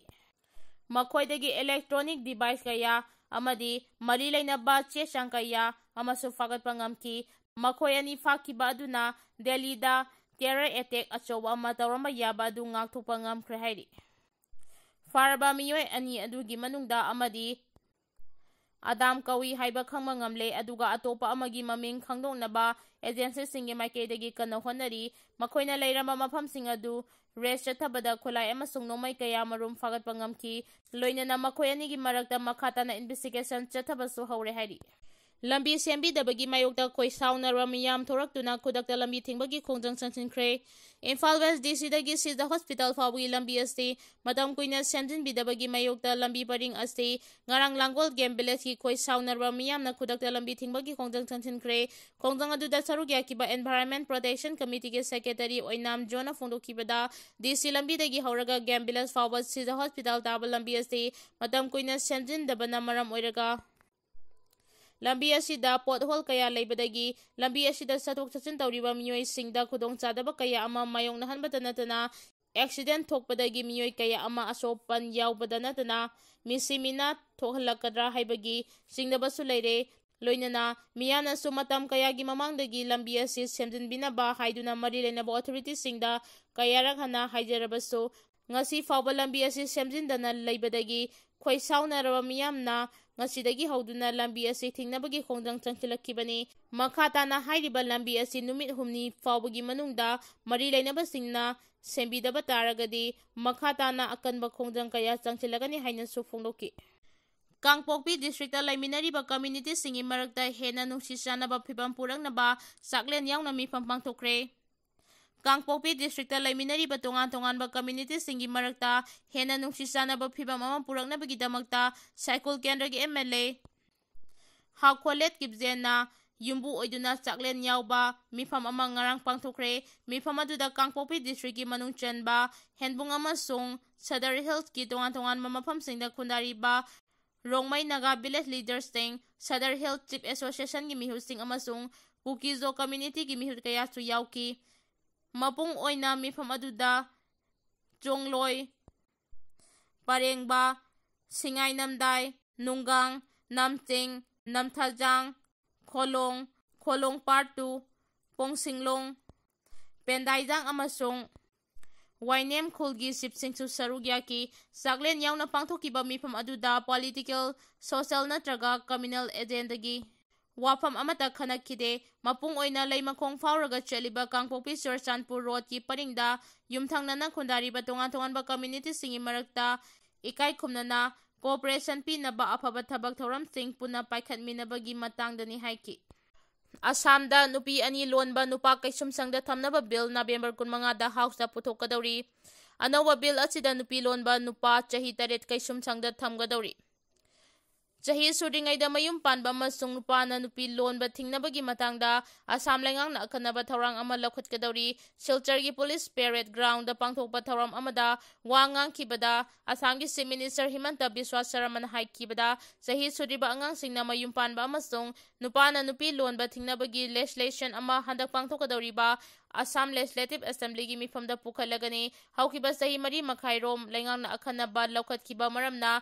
ꯃꯈꯣꯏꯗꯒꯤ ꯏꯂꯦꯛꯇ꯭ꯔꯣꯅꯤꯛ ꯗꯤꯚꯥꯏꯁ ꯀꯌꯥ ꯑꯃꯗꯤ ꯃꯔꯤ ꯂꯩꯅꯕ ꯆꯦ ꯆꯥꯡ ꯀꯌꯥ ꯑꯃꯁꯨ ꯐꯥꯒꯠꯄ ꯉꯝꯈꯤ꯫ ꯃꯈꯣꯏ ꯑꯅꯤ ꯐꯥꯈꯤꯕ ꯑꯗꯨꯅ ꯗꯦꯜꯂꯤꯗ ꯇꯦꯔꯣꯔ ꯑꯦꯇꯦꯛ ꯑꯆꯧꯕ ꯑꯃ ꯇꯧꯔꯝꯕ ꯌꯥꯕ ꯑꯗꯨ ꯉꯥꯛꯊꯣꯛꯄ ꯉꯝꯈ꯭ꯔꯦ ꯍꯥꯏꯔꯤ꯫ ꯐꯥꯔꯕ ꯃꯤꯑꯣꯏ ꯑꯅꯤ ꯑꯗꯨꯒꯤ ꯃꯅꯨꯡꯗ ꯑꯃꯗꯤ ꯑꯗꯥꯝ ꯀꯧꯏ ꯍꯥꯏꯕ ꯈꯪꯕ ꯉꯝꯂꯦ, ꯑꯗꯨꯒ ꯑꯇꯣꯞꯄ ꯑꯃꯒꯤ ꯃꯃꯤꯡ ꯈꯪꯗꯣꯛꯅꯕ ꯑꯦꯖꯦꯟꯁꯤꯁꯤꯡꯒꯤ ꯃꯥꯏꯀꯩꯗꯒꯤ ꯀꯟꯅ ꯍꯣꯠꯅꯔꯤ꯫ ꯃꯈꯣꯏꯅ ꯂꯩꯔꯝꯕ ꯃꯐꯝꯁꯤꯡ ꯑꯗꯨ ꯔꯦꯗ ꯆꯠꯊꯕꯗ ꯈꯨꯠꯂꯥꯏ ꯑꯃꯁꯨꯡ ꯅꯣꯡꯃꯩ ꯀꯌꯥ ꯃꯔꯨꯝ ꯐꯥꯒꯠꯄ ꯉꯝꯈꯤ꯫ ꯂꯣꯏꯅꯅ ꯃꯈꯣꯏ ꯑꯅꯤꯒꯤ ꯃꯔꯛꯇ ꯃꯈꯥ ꯇꯥꯅ ꯏꯟꯚꯦꯁꯇꯤꯒꯦꯁꯟ ꯆꯠꯊꯕꯁꯨ ꯍꯧꯔꯦ ꯍꯥꯏꯔꯤ꯫ ꯂꯝꯕꯤ ꯁꯦꯝꯕꯤꯗꯕꯒꯤ ꯃꯥꯌꯣꯛꯇ ꯈꯣꯏꯁꯥꯎꯅꯔꯕ ꯃꯤꯌꯥꯝ ꯊꯣꯔꯛꯇꯨꯅ ꯈꯨꯗꯛꯇ ꯂꯝꯕꯤ ꯊꯤꯡꯕꯒꯤ ꯈꯣꯡꯖꯪ ꯆꯪꯁꯤꯟꯈ꯭ꯔꯦ꯫ ꯏꯝꯐꯥꯜ ꯋꯦꯁ ꯗꯤ ꯁꯤꯗꯒꯤ ꯁꯤꯖ ꯍꯣꯁꯄꯤꯇꯥꯜ ꯐꯥꯎꯕꯒꯤ ꯂꯝꯕꯤ ꯑꯁꯤ ꯃꯇꯝ ꯀꯨꯏꯅ ꯁꯦꯝꯖꯤꯟꯕꯤꯗꯕꯒꯤ ꯃꯥꯌꯣꯛꯇ ꯂꯝꯕꯤ ꯄꯔꯤꯡ ꯑꯁꯤ ꯉꯔꯥꯡ ꯂꯥꯡꯒꯣꯜ ꯒꯦꯝ ꯚꯤꯂꯦꯖꯀꯤ ꯈꯣꯏꯁꯥꯎꯅꯔꯕ ꯃꯤꯌꯥꯝꯅ ꯈꯨꯗꯛꯇ ꯂꯝꯕꯤ ꯊꯤꯡꯕꯒꯤ ꯈꯣꯡꯖꯪ ꯆꯪꯁꯤꯟꯈ꯭ꯔꯦ꯫ ꯈꯣꯡꯖꯪ ꯑꯗꯨꯗ ꯁꯔꯨꯛ ꯌꯥꯈꯤꯕ Environment Protection Committeeꯒꯤ Secretary ꯑꯣꯏꯅꯥꯝ ꯖꯣꯟꯅ ꯐꯣꯡꯗꯣꯛꯈꯤꯕꯗ, ꯗꯤ ꯁꯤ ꯂꯝꯕꯤꯗꯒꯤ ꯍꯧꯔꯒ ꯒꯦꯝ ꯚꯤꯂꯦꯖ ꯐꯥꯎꯕ ꯁꯤꯖ ꯍꯣꯁꯄꯤꯇꯥꯜ ꯇꯥꯕ ꯂꯝꯕꯤ ꯑꯁꯤ ꯃꯇꯝ ꯀꯨꯏꯅ ꯁꯦꯝꯖꯤꯟꯗꯕꯅ ꯃꯔꯝ ꯑꯣꯏꯔꯒ ꯂꯝꯕꯤ ꯑꯁꯤꯗ ꯄꯣꯠꯍꯣꯜ ꯀꯌꯥ ꯂꯩꯕꯗꯒꯤ ꯂꯝꯕꯤ ꯑꯁꯤꯗ ꯆꯠꯊꯣꯛ ꯆꯠꯁꯤꯟ ꯇꯧꯔꯤꯕ ꯃꯤꯑꯣꯏꯁꯤꯡꯗ ꯈꯨꯗꯣꯡꯆꯥꯗꯕ ꯀꯌꯥ ꯑꯃ ꯃꯥꯌꯣꯛꯅꯍꯟꯕꯇ ꯅꯠꯇꯅ, ꯑꯦꯛꯁꯤꯗꯦꯟ ꯊꯣꯛꯄꯗꯒꯤ ꯃꯤꯑꯣꯏ ꯀꯌꯥ ꯑꯃ ꯑꯁꯣꯛꯄꯟ ꯌꯥꯎꯕꯗ ꯅꯠꯇꯅ, ꯃꯤꯁꯤ ꯃꯤꯅꯥ ꯊꯣꯛꯍꯜꯂꯛꯀꯗ꯭ꯔꯥ ꯍꯥꯏꯕꯒꯤ ꯆꯤꯡꯅꯕꯁꯨ ꯂꯩꯔꯦ꯫ ꯂꯣꯏꯅꯅ ꯃꯤꯌꯥꯝꯅꯁꯨ ꯃꯇꯝ ꯀꯌꯥꯒꯤ ꯃꯃꯥꯡꯗꯒꯤ ꯂꯝꯕꯤ ꯑꯁꯤ ꯁꯦꯝꯖꯤꯟꯕꯤꯅꯕ ꯍꯥꯏꯗꯨꯅ ꯃꯔꯤ ꯂꯩꯅꯕ ꯑꯣꯊꯣꯔꯤꯇꯤꯁꯤꯡꯗ ꯀꯌꯥꯔꯛ ꯍꯟꯅ ꯍꯥꯏꯖꯔꯕꯁꯨ, ꯉꯁꯤ ꯐꯥꯎꯕ ꯂꯝꯕꯤ ꯑꯁꯤ ꯁꯦꯝꯖꯤꯟꯗꯅ ꯂꯩꯕꯗꯒꯤ ꯈꯣꯏꯁꯥꯎꯅꯔꯕ ꯃꯤꯌꯥꯝꯅ ꯉꯁꯤꯗꯒꯤ ꯍꯧꯗꯨꯅ ꯂꯝꯕꯤ ꯑꯁꯤ ꯊꯤꯡꯅꯕꯒꯤ ꯈꯣꯡꯖꯪ ꯆꯪꯁꯤꯜꯂꯛꯈꯤꯕꯅꯤ꯫ ꯃꯈꯥ ꯇꯥꯅ ꯍꯥꯏꯔꯤꯕ ꯂꯝꯕꯤ ꯑꯁꯤ ꯅꯨꯃꯤꯠ ꯍꯨꯝꯅꯤ ꯐꯥꯎꯕꯒꯤ ꯃꯅꯨꯡꯗ ꯃꯔꯤ ꯂꯩꯅꯕꯁꯤꯡꯅ ꯁꯦꯝꯕꯤꯗꯕ ꯇꯥꯔꯒꯗꯤ ꯃꯈꯥ ꯇꯥꯅ ꯑꯀꯟꯕ ꯈꯣꯡꯖꯪ ꯀꯌꯥ ꯆꯪꯁꯤꯜꯂꯛꯀꯅꯤ ꯍꯥꯏꯅꯁꯨ ꯐꯣꯡꯗꯣꯛꯈꯤ꯫ ꯀꯥꯡꯄꯣꯛꯄꯤ ꯗꯤꯁꯇ꯭ꯔꯤꯛꯇ ꯂꯩꯃꯤꯟꯅꯔꯤꯕ ꯀꯝꯃ꯭ꯌꯨꯅꯤꯇꯤꯁꯤꯡꯒꯤ ꯃꯔꯛꯇ ꯍꯦꯟꯅ ꯅꯨꯡꯁꯤ ꯆꯥꯟꯅꯕ ꯐꯤꯕꯝ ꯄꯨꯔꯛꯅꯕ ꯆꯥꯛꯂꯦꯟ ꯌꯥꯎꯅ ꯃꯤꯐꯝ ꯄꯥꯡꯊꯣꯛꯈ꯭ꯔꯦ꯫ ꯀꯥꯡꯄꯣꯛꯄꯤ ꯗꯤꯁꯇ꯭ꯔꯤꯛꯇ ꯂꯩꯃꯤꯟꯅꯔꯤꯕ ꯇꯣꯉꯥꯟ ꯇꯣꯉꯥꯟꯕ ꯀꯝꯃ꯭ꯌꯨꯅꯤꯇꯤꯁꯤꯡꯒꯤ ꯃꯔꯛꯇ ꯍꯦꯟꯅ ꯅꯨꯡꯁꯤ ꯆꯥꯟꯅꯕ ꯐꯤꯕꯝ ꯑꯃ ꯄꯨꯔꯛꯅꯕꯒꯤꯗꯃꯛꯇ ꯁꯥꯏꯀꯨꯜ ꯀꯦꯟꯗ꯭ꯔꯒꯤ ꯑꯦꯝ ꯑꯦꯜ ꯑꯦ ꯍꯥꯎꯈꯣꯂꯦꯠ ꯀꯤꯞꯖꯦꯟꯅ ꯌꯨꯝꯕꯨ ꯑꯣꯏꯗꯨꯅ ꯆꯥꯛꯂꯦꯟ ꯌꯥꯎꯕ ꯃꯤꯐꯝ ꯑꯃ ꯉꯔꯥꯡ ꯄꯥꯡꯊꯣꯛꯈ꯭ꯔꯦ꯫ ꯃꯤꯐꯝ ꯑꯗꯨꯗ ꯀꯥꯡꯄꯣꯛꯄꯤ ꯗꯤꯁꯇ꯭ꯔꯤꯛꯀꯤ ꯃꯅꯨꯡ ꯆꯟꯕ ꯍꯦꯟꯕꯨꯡ ꯑꯃꯁꯨꯡ ꯁꯗꯔ ꯍꯤꯜꯁꯀꯤ ꯇꯣꯉꯥꯟ ꯇꯣꯉꯥꯟꯕ ꯃꯐꯝꯁꯤꯡꯗ ꯈꯨꯟꯗꯥꯔꯤꯕ ꯔꯣꯡꯃꯩ ꯅꯥꯒꯥ ꯚꯤꯂꯦꯖ ꯂꯤꯗꯔꯁꯤꯡ, ꯁꯗꯔ ꯍꯤꯜ ꯆꯤꯐ ꯑꯦꯁꯣꯁꯤꯌꯦꯁꯟꯒꯤ ꯃꯤꯍꯨꯠꯁꯤꯡ ꯑꯃꯁꯨꯡ ꯀꯨꯀꯤꯖꯣ ꯀꯝꯃ꯭ꯌꯨꯅꯤꯇꯤꯒꯤ ꯃꯤꯍꯨꯠ ꯀꯌꯥꯁꯨ ꯌꯥꯎꯈꯤ꯫ ꯃꯄꯨꯡ ꯑꯣꯏꯅ ꯃꯤꯐꯝ ꯑꯗꯨꯗ ꯆꯣꯡꯂꯣꯏ, ꯄꯔꯦꯡꯕ, ꯁꯤꯡꯉꯥꯏ ꯅꯝꯗꯥꯏ, ꯅꯨꯡꯒꯥꯡ, ꯅꯝꯆꯤꯡ, ꯅꯝꯊꯥꯖꯥꯡ, ꯈꯣꯂꯣꯡ, ꯈꯣꯂꯣꯡ ꯄꯥꯔꯠ ꯇꯨ, ꯄꯣꯡꯁꯤꯡꯂꯣꯡ, ꯄꯦꯟꯗꯥꯏꯖꯥꯡ ꯑꯃꯁꯨꯡ ꯋꯥꯏꯅꯦꯝ ꯈꯨꯜꯒꯤ ꯆꯤꯐꯁꯤꯡꯁꯨ ꯁꯔꯨꯛ ꯌꯥꯈꯤ꯫ ꯆꯥꯛꯂꯦꯟ ꯌꯥꯎꯅ ꯄꯥꯡꯊꯣꯛꯈꯤꯕ ꯃꯤꯐꯝ ꯑꯗꯨꯗ ꯄꯣꯂꯤꯇꯤꯀꯦꯜ, ꯁꯣꯁꯤꯌꯦꯜ ꯅꯠꯇ꯭ꯔꯒ ꯀꯝꯃ꯭ꯌꯨꯅꯦꯜ ꯑꯦꯖꯦꯟꯗꯥꯒꯤ ꯋꯥꯐꯝ ꯑꯃꯠꯇ ꯈꯟꯅꯈꯤꯗꯦ꯫ ꯃꯄꯨꯡ ꯑꯣꯏꯅ ꯂꯩꯃꯈꯣꯡ ꯐꯥꯎꯔꯒ ꯆꯠꯂꯤꯕ ꯀꯥꯡꯄꯣꯛꯄꯤ ꯆꯨꯔꯆꯥꯟꯄꯨꯔ ꯔꯣꯗꯀꯤ ꯄꯔꯤꯡꯗ ꯌꯨꯝꯊꯪꯅꯅ ꯈꯨꯟꯗꯥꯔꯤꯕ ꯇꯣꯉꯥꯟ ꯇꯣꯉꯥꯟꯕ ꯀꯝꯃ꯭ꯌꯨꯅꯤꯇꯤꯁꯤꯡꯒꯤ ꯃꯔꯛꯇ ꯏꯀꯥꯏ ꯈꯨꯝꯅꯅ cooperation ꯄꯤꯅꯕ ꯑꯐꯕ ꯊꯕꯛ ꯊꯧꯔꯝꯁꯤꯡ ꯄꯨꯟꯅ ꯄꯥꯏꯈꯠꯃꯤꯟꯅꯕꯒꯤ ꯃꯇꯥꯡꯗꯅꯤ ꯍꯥꯏꯈꯤ꯫ ꯑꯁꯥꯝꯗ ꯅꯨꯄꯤ ꯑꯅꯤ ꯂꯣꯟꯕ ꯅꯨꯄꯥ ꯀꯩꯁꯨꯝꯁꯪꯗ ꯊꯝꯅꯕ ꯕꯤꯜ ꯅꯕꯦꯝꯕꯔ ꯀꯨꯟꯃꯉꯥꯗ ꯍꯥꯎꯁꯇ ꯄꯨꯊꯣꯛꯀꯗꯧꯔꯤ꯫ ꯑꯅꯧꯕ ꯕꯤꯜ ꯑꯁꯤꯗ ꯅꯨꯄꯤ ꯂꯣꯟꯕ ꯅꯨꯄꯥ ꯆꯍꯤ ꯇꯔꯦꯠ ꯀꯩꯁꯨꯝꯁꯪꯗ ꯊꯝꯒꯗꯧꯔꯤ꯫ ꯆꯍꯤ ꯁꯨꯗ꯭ꯔꯤꯉꯩꯗ ꯃꯌꯨꯝ ꯄꯥꯟꯕ ꯑꯃꯁꯨꯡ ꯅꯨꯄꯥꯅ ꯅꯨꯄꯤ ꯂꯣꯟꯕ ꯊꯤꯡꯅꯕꯒꯤ ꯃꯇꯥꯡꯗ ꯑꯁꯥꯝ ꯂꯩꯉꯥꯛꯅ ꯑꯈꯟꯅꯕ ꯊꯧꯔꯥꯡ ꯑꯃ ꯂꯧꯈꯠꯀꯗꯧꯔꯤ꯫ ꯁꯤꯜꯆꯔꯒꯤ ꯄꯨꯂꯤꯁ ꯄꯦꯔꯦꯗ ꯒ꯭ꯔꯥꯎꯟꯗ ꯄꯥꯡꯊꯣꯛꯄ ꯊꯧꯔꯝ ꯑꯃꯗ ꯋꯥ ꯉꯥꯡꯈꯤꯕꯗ ꯑꯁꯥꯝꯒꯤ ꯆꯤꯐ ꯃꯤꯅꯤꯁꯇꯔ ꯍꯤꯃꯟꯇ ꯕꯤꯁ꯭ꯋꯥ ꯁꯔꯃꯅ ꯍꯥꯏꯈꯤꯕꯗ, ꯆꯍꯤ ꯁꯨꯗ꯭ꯔꯤꯕ ꯑꯉꯥꯡꯁꯤꯡꯅ ꯃꯌꯨꯝ ꯄꯥꯟꯕ ꯑꯃꯁꯨꯡ ꯅꯨꯄꯥꯅ ꯅꯨꯄꯤ ꯂꯣꯟꯕ ꯊꯤꯡꯅꯕꯒꯤ ꯂꯦꯖꯤꯁꯂꯦꯁꯟ ꯑꯃ ꯍꯟꯗꯛ ꯄꯥꯡꯊꯣꯛꯀꯗꯧꯔꯤꯕ ꯑꯁꯥꯝ ꯂꯦꯖꯤꯁꯂꯦꯇꯤꯚ ꯑꯦꯁꯦꯝꯕ꯭ꯂꯤꯒꯤ ꯃꯤꯐꯝꯗ ꯄꯨꯈꯠꯂꯒꯅꯤ꯫ ꯍꯧꯈꯤꯕ ꯆꯍꯤ ꯃꯔꯤ ꯃꯈꯥꯏꯔꯣꯝ ꯂꯩꯉꯥꯛꯅ ꯑꯈꯟꯅꯕ ꯂꯧꯈꯠꯈꯤꯕ ꯃꯔꯝꯅ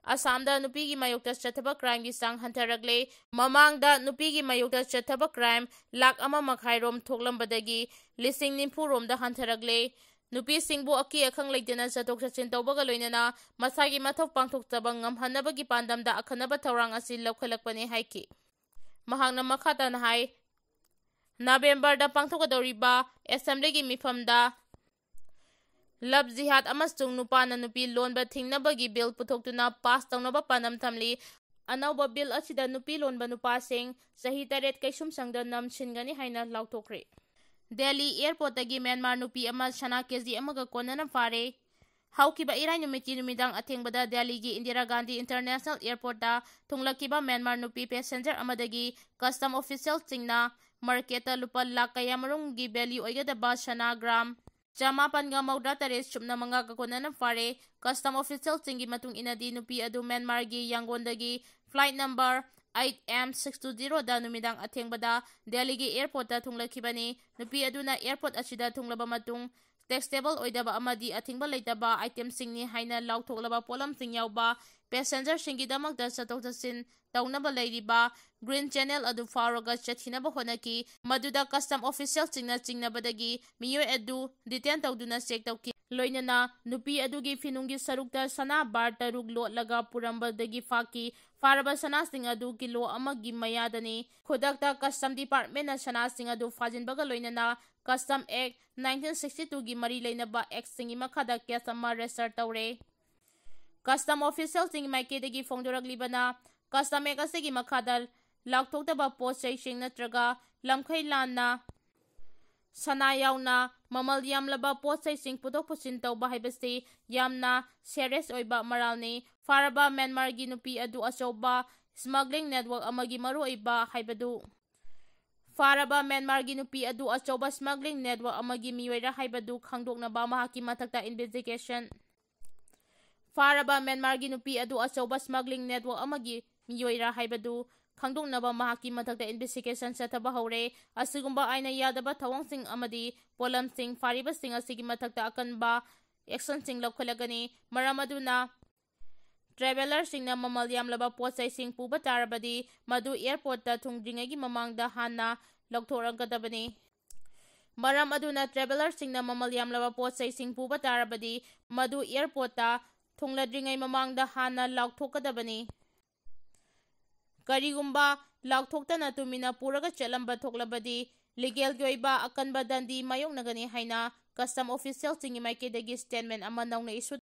ꯑꯁꯥꯝꯗ ꯅꯨꯄꯤꯒꯤ ꯃꯥꯌꯣꯛꯇ ꯆꯠꯊꯕ ꯀ꯭ꯔꯥꯏꯝꯒꯤ ꯆꯥꯡ ꯍꯟꯊꯔꯛꯂꯦ꯫ ꯃꯃꯥꯡꯗ ꯅꯨꯄꯤꯒꯤ ꯃꯥꯌꯣꯛꯇ ꯆꯠꯊꯕ ꯀ꯭ꯔꯥꯏꯝ ꯂꯥꯈ ꯑꯃ ꯃꯈꯥꯏꯔꯣꯝ ꯊꯣꯛꯂꯝꯕꯗꯒꯤ ꯂꯤꯁꯤꯡ ꯅꯤꯐꯨꯔꯣꯝꯗ ꯍꯟꯊꯔꯛꯂꯦ꯫ ꯅꯨꯄꯤꯁꯤꯡꯕꯨ ꯑꯀꯤ ꯑꯈꯪ ꯂꯩꯇꯅ ꯆꯠꯊꯣꯛ ꯆꯠꯁꯤꯟ ꯇꯧꯕꯒ ꯂꯣꯏꯅꯅ ꯃꯁꯥꯒꯤ ꯃꯊꯧ ꯄꯥꯡꯊꯣꯛꯆꯕ ꯉꯝꯍꯟꯅꯕꯒꯤ ꯄꯥꯟꯗꯝꯗ ꯑꯈꯟꯅꯕ ꯊꯧꯔꯥꯡ ꯑꯁꯤ ꯂꯧꯈꯠꯂꯛꯄꯅꯤ ꯍꯥꯏꯈꯤ꯫ ꯃꯍꯥꯛꯅ ꯃꯈꯥ ꯇꯥꯅ ꯍꯥꯏ, ꯅꯕꯦꯝꯕꯔꯗ ꯄꯥꯡꯊꯣꯛꯀꯗꯧꯔꯤꯕ ꯑꯦꯁꯦꯝꯕ꯭ꯂꯤꯒꯤ ꯃꯤꯐꯝꯗ ꯂꯚ ꯖꯤꯍꯥꯗ ꯑꯃꯁꯨꯡ ꯅꯨꯄꯥꯅ ꯅꯨꯄꯤ ꯂꯣꯟꯕ ꯊꯤꯡꯅꯕꯒꯤ ꯕꯤꯜ ꯄꯨꯊꯣꯛꯇꯨꯅ ꯄꯥꯁ ꯇꯧꯅꯕ ꯄꯥꯟꯗꯝ ꯊꯝꯂꯤ꯫ ꯑꯅꯧꯕ ꯕꯤꯜ ꯑꯁꯤꯗ ꯅꯨꯄꯤ ꯂꯣꯟꯕ ꯅꯨꯄꯥꯁꯤꯡ ꯆꯍꯤ ꯇꯔꯦꯠ ꯀꯩꯁꯨꯝꯁꯪꯗ ꯅꯝꯁꯤꯟꯒꯅꯤ ꯍꯥꯏꯅ ꯂꯥꯎꯊꯣꯛꯈ꯭ꯔꯦ꯫ ꯗꯦꯜꯂꯤ ꯑꯦꯌꯔꯄꯣꯔꯠꯇꯒꯤ ꯃ꯭ꯌꯥꯟꯃꯥꯔ ꯅꯨꯄꯤ ꯑꯃ ꯁꯅꯥ ꯀꯦꯖꯤ ꯑꯃꯒ ꯀꯣꯟꯅꯅ ꯐꯥꯔꯦ꯫ ꯍꯧꯈꯤꯕ ꯏꯔꯥꯏ ꯅꯨꯃꯤꯠꯀꯤ ꯅꯨꯃꯤꯗꯥꯡ ꯑꯊꯦꯡꯕꯗ ꯗꯦꯜꯂꯤꯒꯤ ꯏꯟꯗꯤꯔꯥ ꯒꯥꯟꯙꯤ ꯏꯟꯇꯔꯅꯦꯁꯅꯦꯜ ꯑꯦꯌꯔꯄꯣꯔꯠꯇ ꯊꯨꯡꯂꯛꯈꯤꯕ ꯃ꯭ꯌꯥꯟꯃꯥꯔ ꯅꯨꯄꯤ ꯄꯦꯁꯦꯟꯖꯔ ꯑꯃꯗꯒꯤ ꯀꯁꯇꯝ ꯑꯣꯐꯤꯁꯤꯌꯦꯜꯁꯤꯡꯅ ꯃꯥꯔꯀꯦꯠꯇ ꯂꯨꯄꯥ ꯂꯥꯈ ꯀꯌꯥꯃꯔꯨꯝꯒꯤ ꯚꯦꯂ꯭ꯌꯨ ꯑꯣꯏꯒꯗꯕ ꯁꯅꯥ ꯒ꯭ꯔꯥꯝ ꯆꯃꯥꯄꯟꯒ ꯃꯧꯗ꯭ꯔꯥ ꯇꯔꯦꯠ ꯁꯨꯞꯅ ꯃꯉꯥꯒ ꯀꯣꯟꯅꯅ ꯐꯥꯔꯦ꯫ ꯀꯁꯇꯝ ꯑꯣꯐꯤꯁꯤꯌꯦꯜꯁꯤꯡꯒꯤ ꯃꯇꯨꯡ ꯏꯟꯅꯗꯤ, ꯅꯨꯄꯤ ꯑꯗꯨ ꯃ꯭ꯌꯥꯟꯃꯥꯔꯒꯤ ꯌꯥꯡꯒꯣꯟꯗꯒꯤ flight number eight M six two ꯖꯤꯔꯣꯗ ꯅꯨꯃꯤꯗꯥꯡ ꯑꯊꯦꯡꯕꯗ ꯗꯦꯜꯂꯤꯒꯤ ꯑꯦꯌꯔꯄꯣꯔꯠꯇ ꯊꯨꯡꯂꯛꯈꯤꯕꯅꯤ꯫ ꯅꯨꯄꯤ ꯑꯗꯨꯅ ꯑꯦꯌꯔꯄꯣꯔꯠ ꯑꯁꯤꯗ ꯊꯨꯡꯂꯕ ꯃꯇꯨꯡ, ꯇꯦꯛꯁꯇꯦꯕꯜ ꯑꯣꯏꯗꯕ ꯑꯃꯗꯤ ꯑꯊꯤꯡꯕ ꯂꯩꯇꯕ ꯑꯥꯏꯇꯦꯝꯁꯤꯡꯅꯤ ꯍꯥꯏꯅ ꯂꯥꯎꯊꯣꯛꯂꯕ ꯄꯣꯠꯂꯝꯁꯤꯡ ꯌꯥꯎꯕ ꯄꯦꯁꯦꯟꯖꯔꯁꯤꯡꯒꯤꯗꯃꯛꯇ ꯆꯠꯊꯣꯛ ꯆꯠꯁꯤꯟ ꯇꯧꯅꯕ ꯂꯩꯔꯤꯕ ꯒ꯭ꯔꯤꯟ ꯆꯦꯅꯦꯜ ꯑꯗꯨ ꯐꯥꯎꯔꯒ ꯆꯠꯈꯤꯅꯕ ꯍꯣꯠꯅꯈꯤ꯫ ꯃꯗꯨꯗ ꯀꯁꯇꯝ ꯑꯣꯐꯤꯁꯤꯌꯦꯜꯁꯤꯡꯅ ꯆꯤꯡꯅꯕꯗꯒꯤ ꯃꯤꯑꯣꯏ ꯑꯗꯨ ꯗꯤꯇꯦꯟ ꯇꯧꯗꯨꯅ ꯆꯦꯛ ꯇꯧꯈꯤ꯫ ꯂꯣꯏꯅꯅ ꯅꯨꯄꯤ ꯑꯗꯨꯒꯤ ꯐꯤꯅꯨꯡꯒꯤ ꯁꯔꯨꯛꯇ ꯁꯅꯥ ꯕꯥꯔ ꯇꯔꯨꯛ ꯂꯣꯠꯂꯒ ꯄꯨꯔꯝꯕꯗꯒꯤ ꯐꯥꯈꯤ꯫ ꯐꯥꯔꯕ ꯁꯅꯥꯁꯤꯡ ꯑꯗꯨ ꯀꯤꯂꯣ ꯑꯃꯒꯤ ꯃꯌꯥꯗꯅꯤ꯫ ꯈꯨꯗꯛꯇ ꯀꯁꯇꯝ ꯗꯤꯄꯥꯔꯠꯃꯦꯟꯅ ꯁꯅꯥꯁꯤꯡ ꯑꯗꯨ ꯐꯥꯖꯤꯟꯕꯒ ꯂꯣꯏꯅꯅ ꯀꯁꯇꯝ ꯑꯦꯛ ꯅꯥꯏꯟꯇꯤꯟ ꯁꯤꯛꯁꯇꯤ ꯇꯨꯒꯤ ꯃꯔꯤ ꯂꯩꯅꯕ ꯑꯦꯛꯁꯤꯡꯒꯤ ꯃꯈꯥꯗ ꯀꯦꯁ ꯑꯃ ꯔꯦꯖꯤꯁꯇꯔ ꯇꯧꯔꯦ꯫ Custom officialꯁꯤꯡꯒꯤ ꯃꯥꯏꯀꯩꯗꯒꯤ ꯐꯣꯡꯗꯣꯔꯛꯂꯤꯕꯅ, Custom Act ꯑꯁꯤꯒꯤ ꯃꯈꯥꯗ ꯂꯥꯎꯊꯣꯛꯇꯕ ꯄꯣꯠ ꯆꯩꯁꯤꯡ ꯅꯠꯇ꯭ꯔꯒ ꯂꯝꯈꯩ ꯂꯥꯟꯅ ꯁꯅꯥ ꯌꯥꯎꯅ ꯃꯃꯜ ꯌꯥꯝꯂꯕ ꯄꯣꯠ ꯆꯩꯁꯤꯡ ꯄꯨꯊꯣꯛ ꯄꯨꯁꯤꯟ ꯇꯧꯕ ꯍꯥꯏꯕꯁꯤ ꯌꯥꯝꯅ serious ꯑꯣꯏꯕ ꯃꯔꯥꯜꯅꯤ꯫ ꯐꯥꯔꯕ ꯃ꯭ꯌꯥꯟꯃꯥꯔꯒꯤ ꯅꯨꯄꯤ ꯑꯗꯨ ꯑꯆꯧꯕ smuggling network ꯑꯃꯒꯤ ꯃꯔꯨꯑꯣꯏꯕ ꯍꯥꯏꯕꯗꯨ, ꯐꯥꯔꯕ ꯃ꯭ꯌꯥꯟꯃꯥꯔꯒꯤ ꯅꯨꯄꯤ ꯑꯗꯨ ꯑꯆꯧꯕ smuggling network ꯑꯃꯒꯤ ꯃꯤꯑꯣꯏꯔꯥ ꯍꯥꯏꯕꯗꯨ ꯈꯪꯗꯣꯛꯅꯕ ꯃꯍꯥꯛꯀꯤ ꯃꯊꯛꯇ investigation, ꯐꯥꯔꯕ ꯃ꯭ꯌꯥꯟꯃꯥꯔꯒꯤ ꯅꯨꯄꯤ ꯑꯗꯨ ꯑꯆꯧꯕ smuggling network ꯑꯃꯒꯤ ꯃꯤꯑꯣꯏꯔꯥ ꯍꯥꯏꯕꯗꯨ ꯈꯪꯗꯣꯛꯅꯕ ꯃꯍꯥꯛꯀꯤ ꯃꯊꯛꯇ investigation ꯆꯠꯊꯕ ꯍꯧꯔꯦ꯫ ꯑꯁꯤꯒꯨꯝꯕ ꯑꯥꯏꯟꯅ ꯌꯥꯗꯕ ꯊꯧꯑꯣꯡꯁꯤꯡ ꯑꯃꯗꯤ ꯄꯣꯠꯂꯝꯁꯤꯡ ꯐꯥꯔꯤꯕꯁꯤꯡ ꯑꯁꯤꯒꯤ ꯃꯊꯛꯇ ꯑꯀꯟꯕ actionꯁꯤꯡ ꯂꯧꯈꯠꯂꯒꯅꯤ꯫ ꯃꯔꯝ ꯑꯗꯨꯅ travellerꯁꯤꯡꯅ ꯃꯃꯜ ꯌꯥꯝꯂꯕ ꯄꯣꯠ ꯆꯩꯁꯤꯡ ꯄꯨꯕ ꯇꯥꯔꯕꯗꯤ ꯃꯗꯨ airportꯇ ꯊꯨꯡꯗ꯭ꯔꯤꯉꯩꯒꯤ ꯃꯃꯥꯡꯗ ꯍꯥꯟꯅ ꯂꯧꯊꯣꯛꯂꯒꯗꯕꯅꯤ꯫ ꯃꯔꯝ ꯑꯗꯨꯅ travellerꯁꯤꯡꯅ ꯃꯃꯜ ꯌꯥꯝꯂꯕ ꯄꯣꯠ ꯆꯩꯁꯤꯡ ꯄꯨꯕ ꯇꯥꯔꯕꯗꯤ ꯃꯗꯨ airportꯇ ꯊꯨꯡꯂꯗ꯭ꯔꯤꯉꯩ ꯃꯃꯥꯡꯗ ꯍꯥꯟꯅ ꯂꯥꯎꯊꯣꯛꯀꯗꯕꯅꯤ꯫ ꯀꯔꯤꯒꯨꯝꯕ ꯂꯥꯎꯊꯣꯛꯇꯅ ꯇꯨꯃꯤꯟꯅ ꯄꯨꯔꯒ ꯆꯠꯂꯝꯕ ꯊꯣꯛꯂꯕꯗꯤ legalꯒꯤ ꯑꯣꯏꯕ ꯑꯀꯟꯕ ꯗꯟꯗꯤ ꯃꯥꯌꯣꯛꯅꯒꯅꯤ ꯍꯥꯏꯅ custom officialꯁꯤꯡꯒꯤ ꯃꯥꯏꯀꯩꯗꯒꯤ statement ꯑꯃ ꯅꯧꯅ issue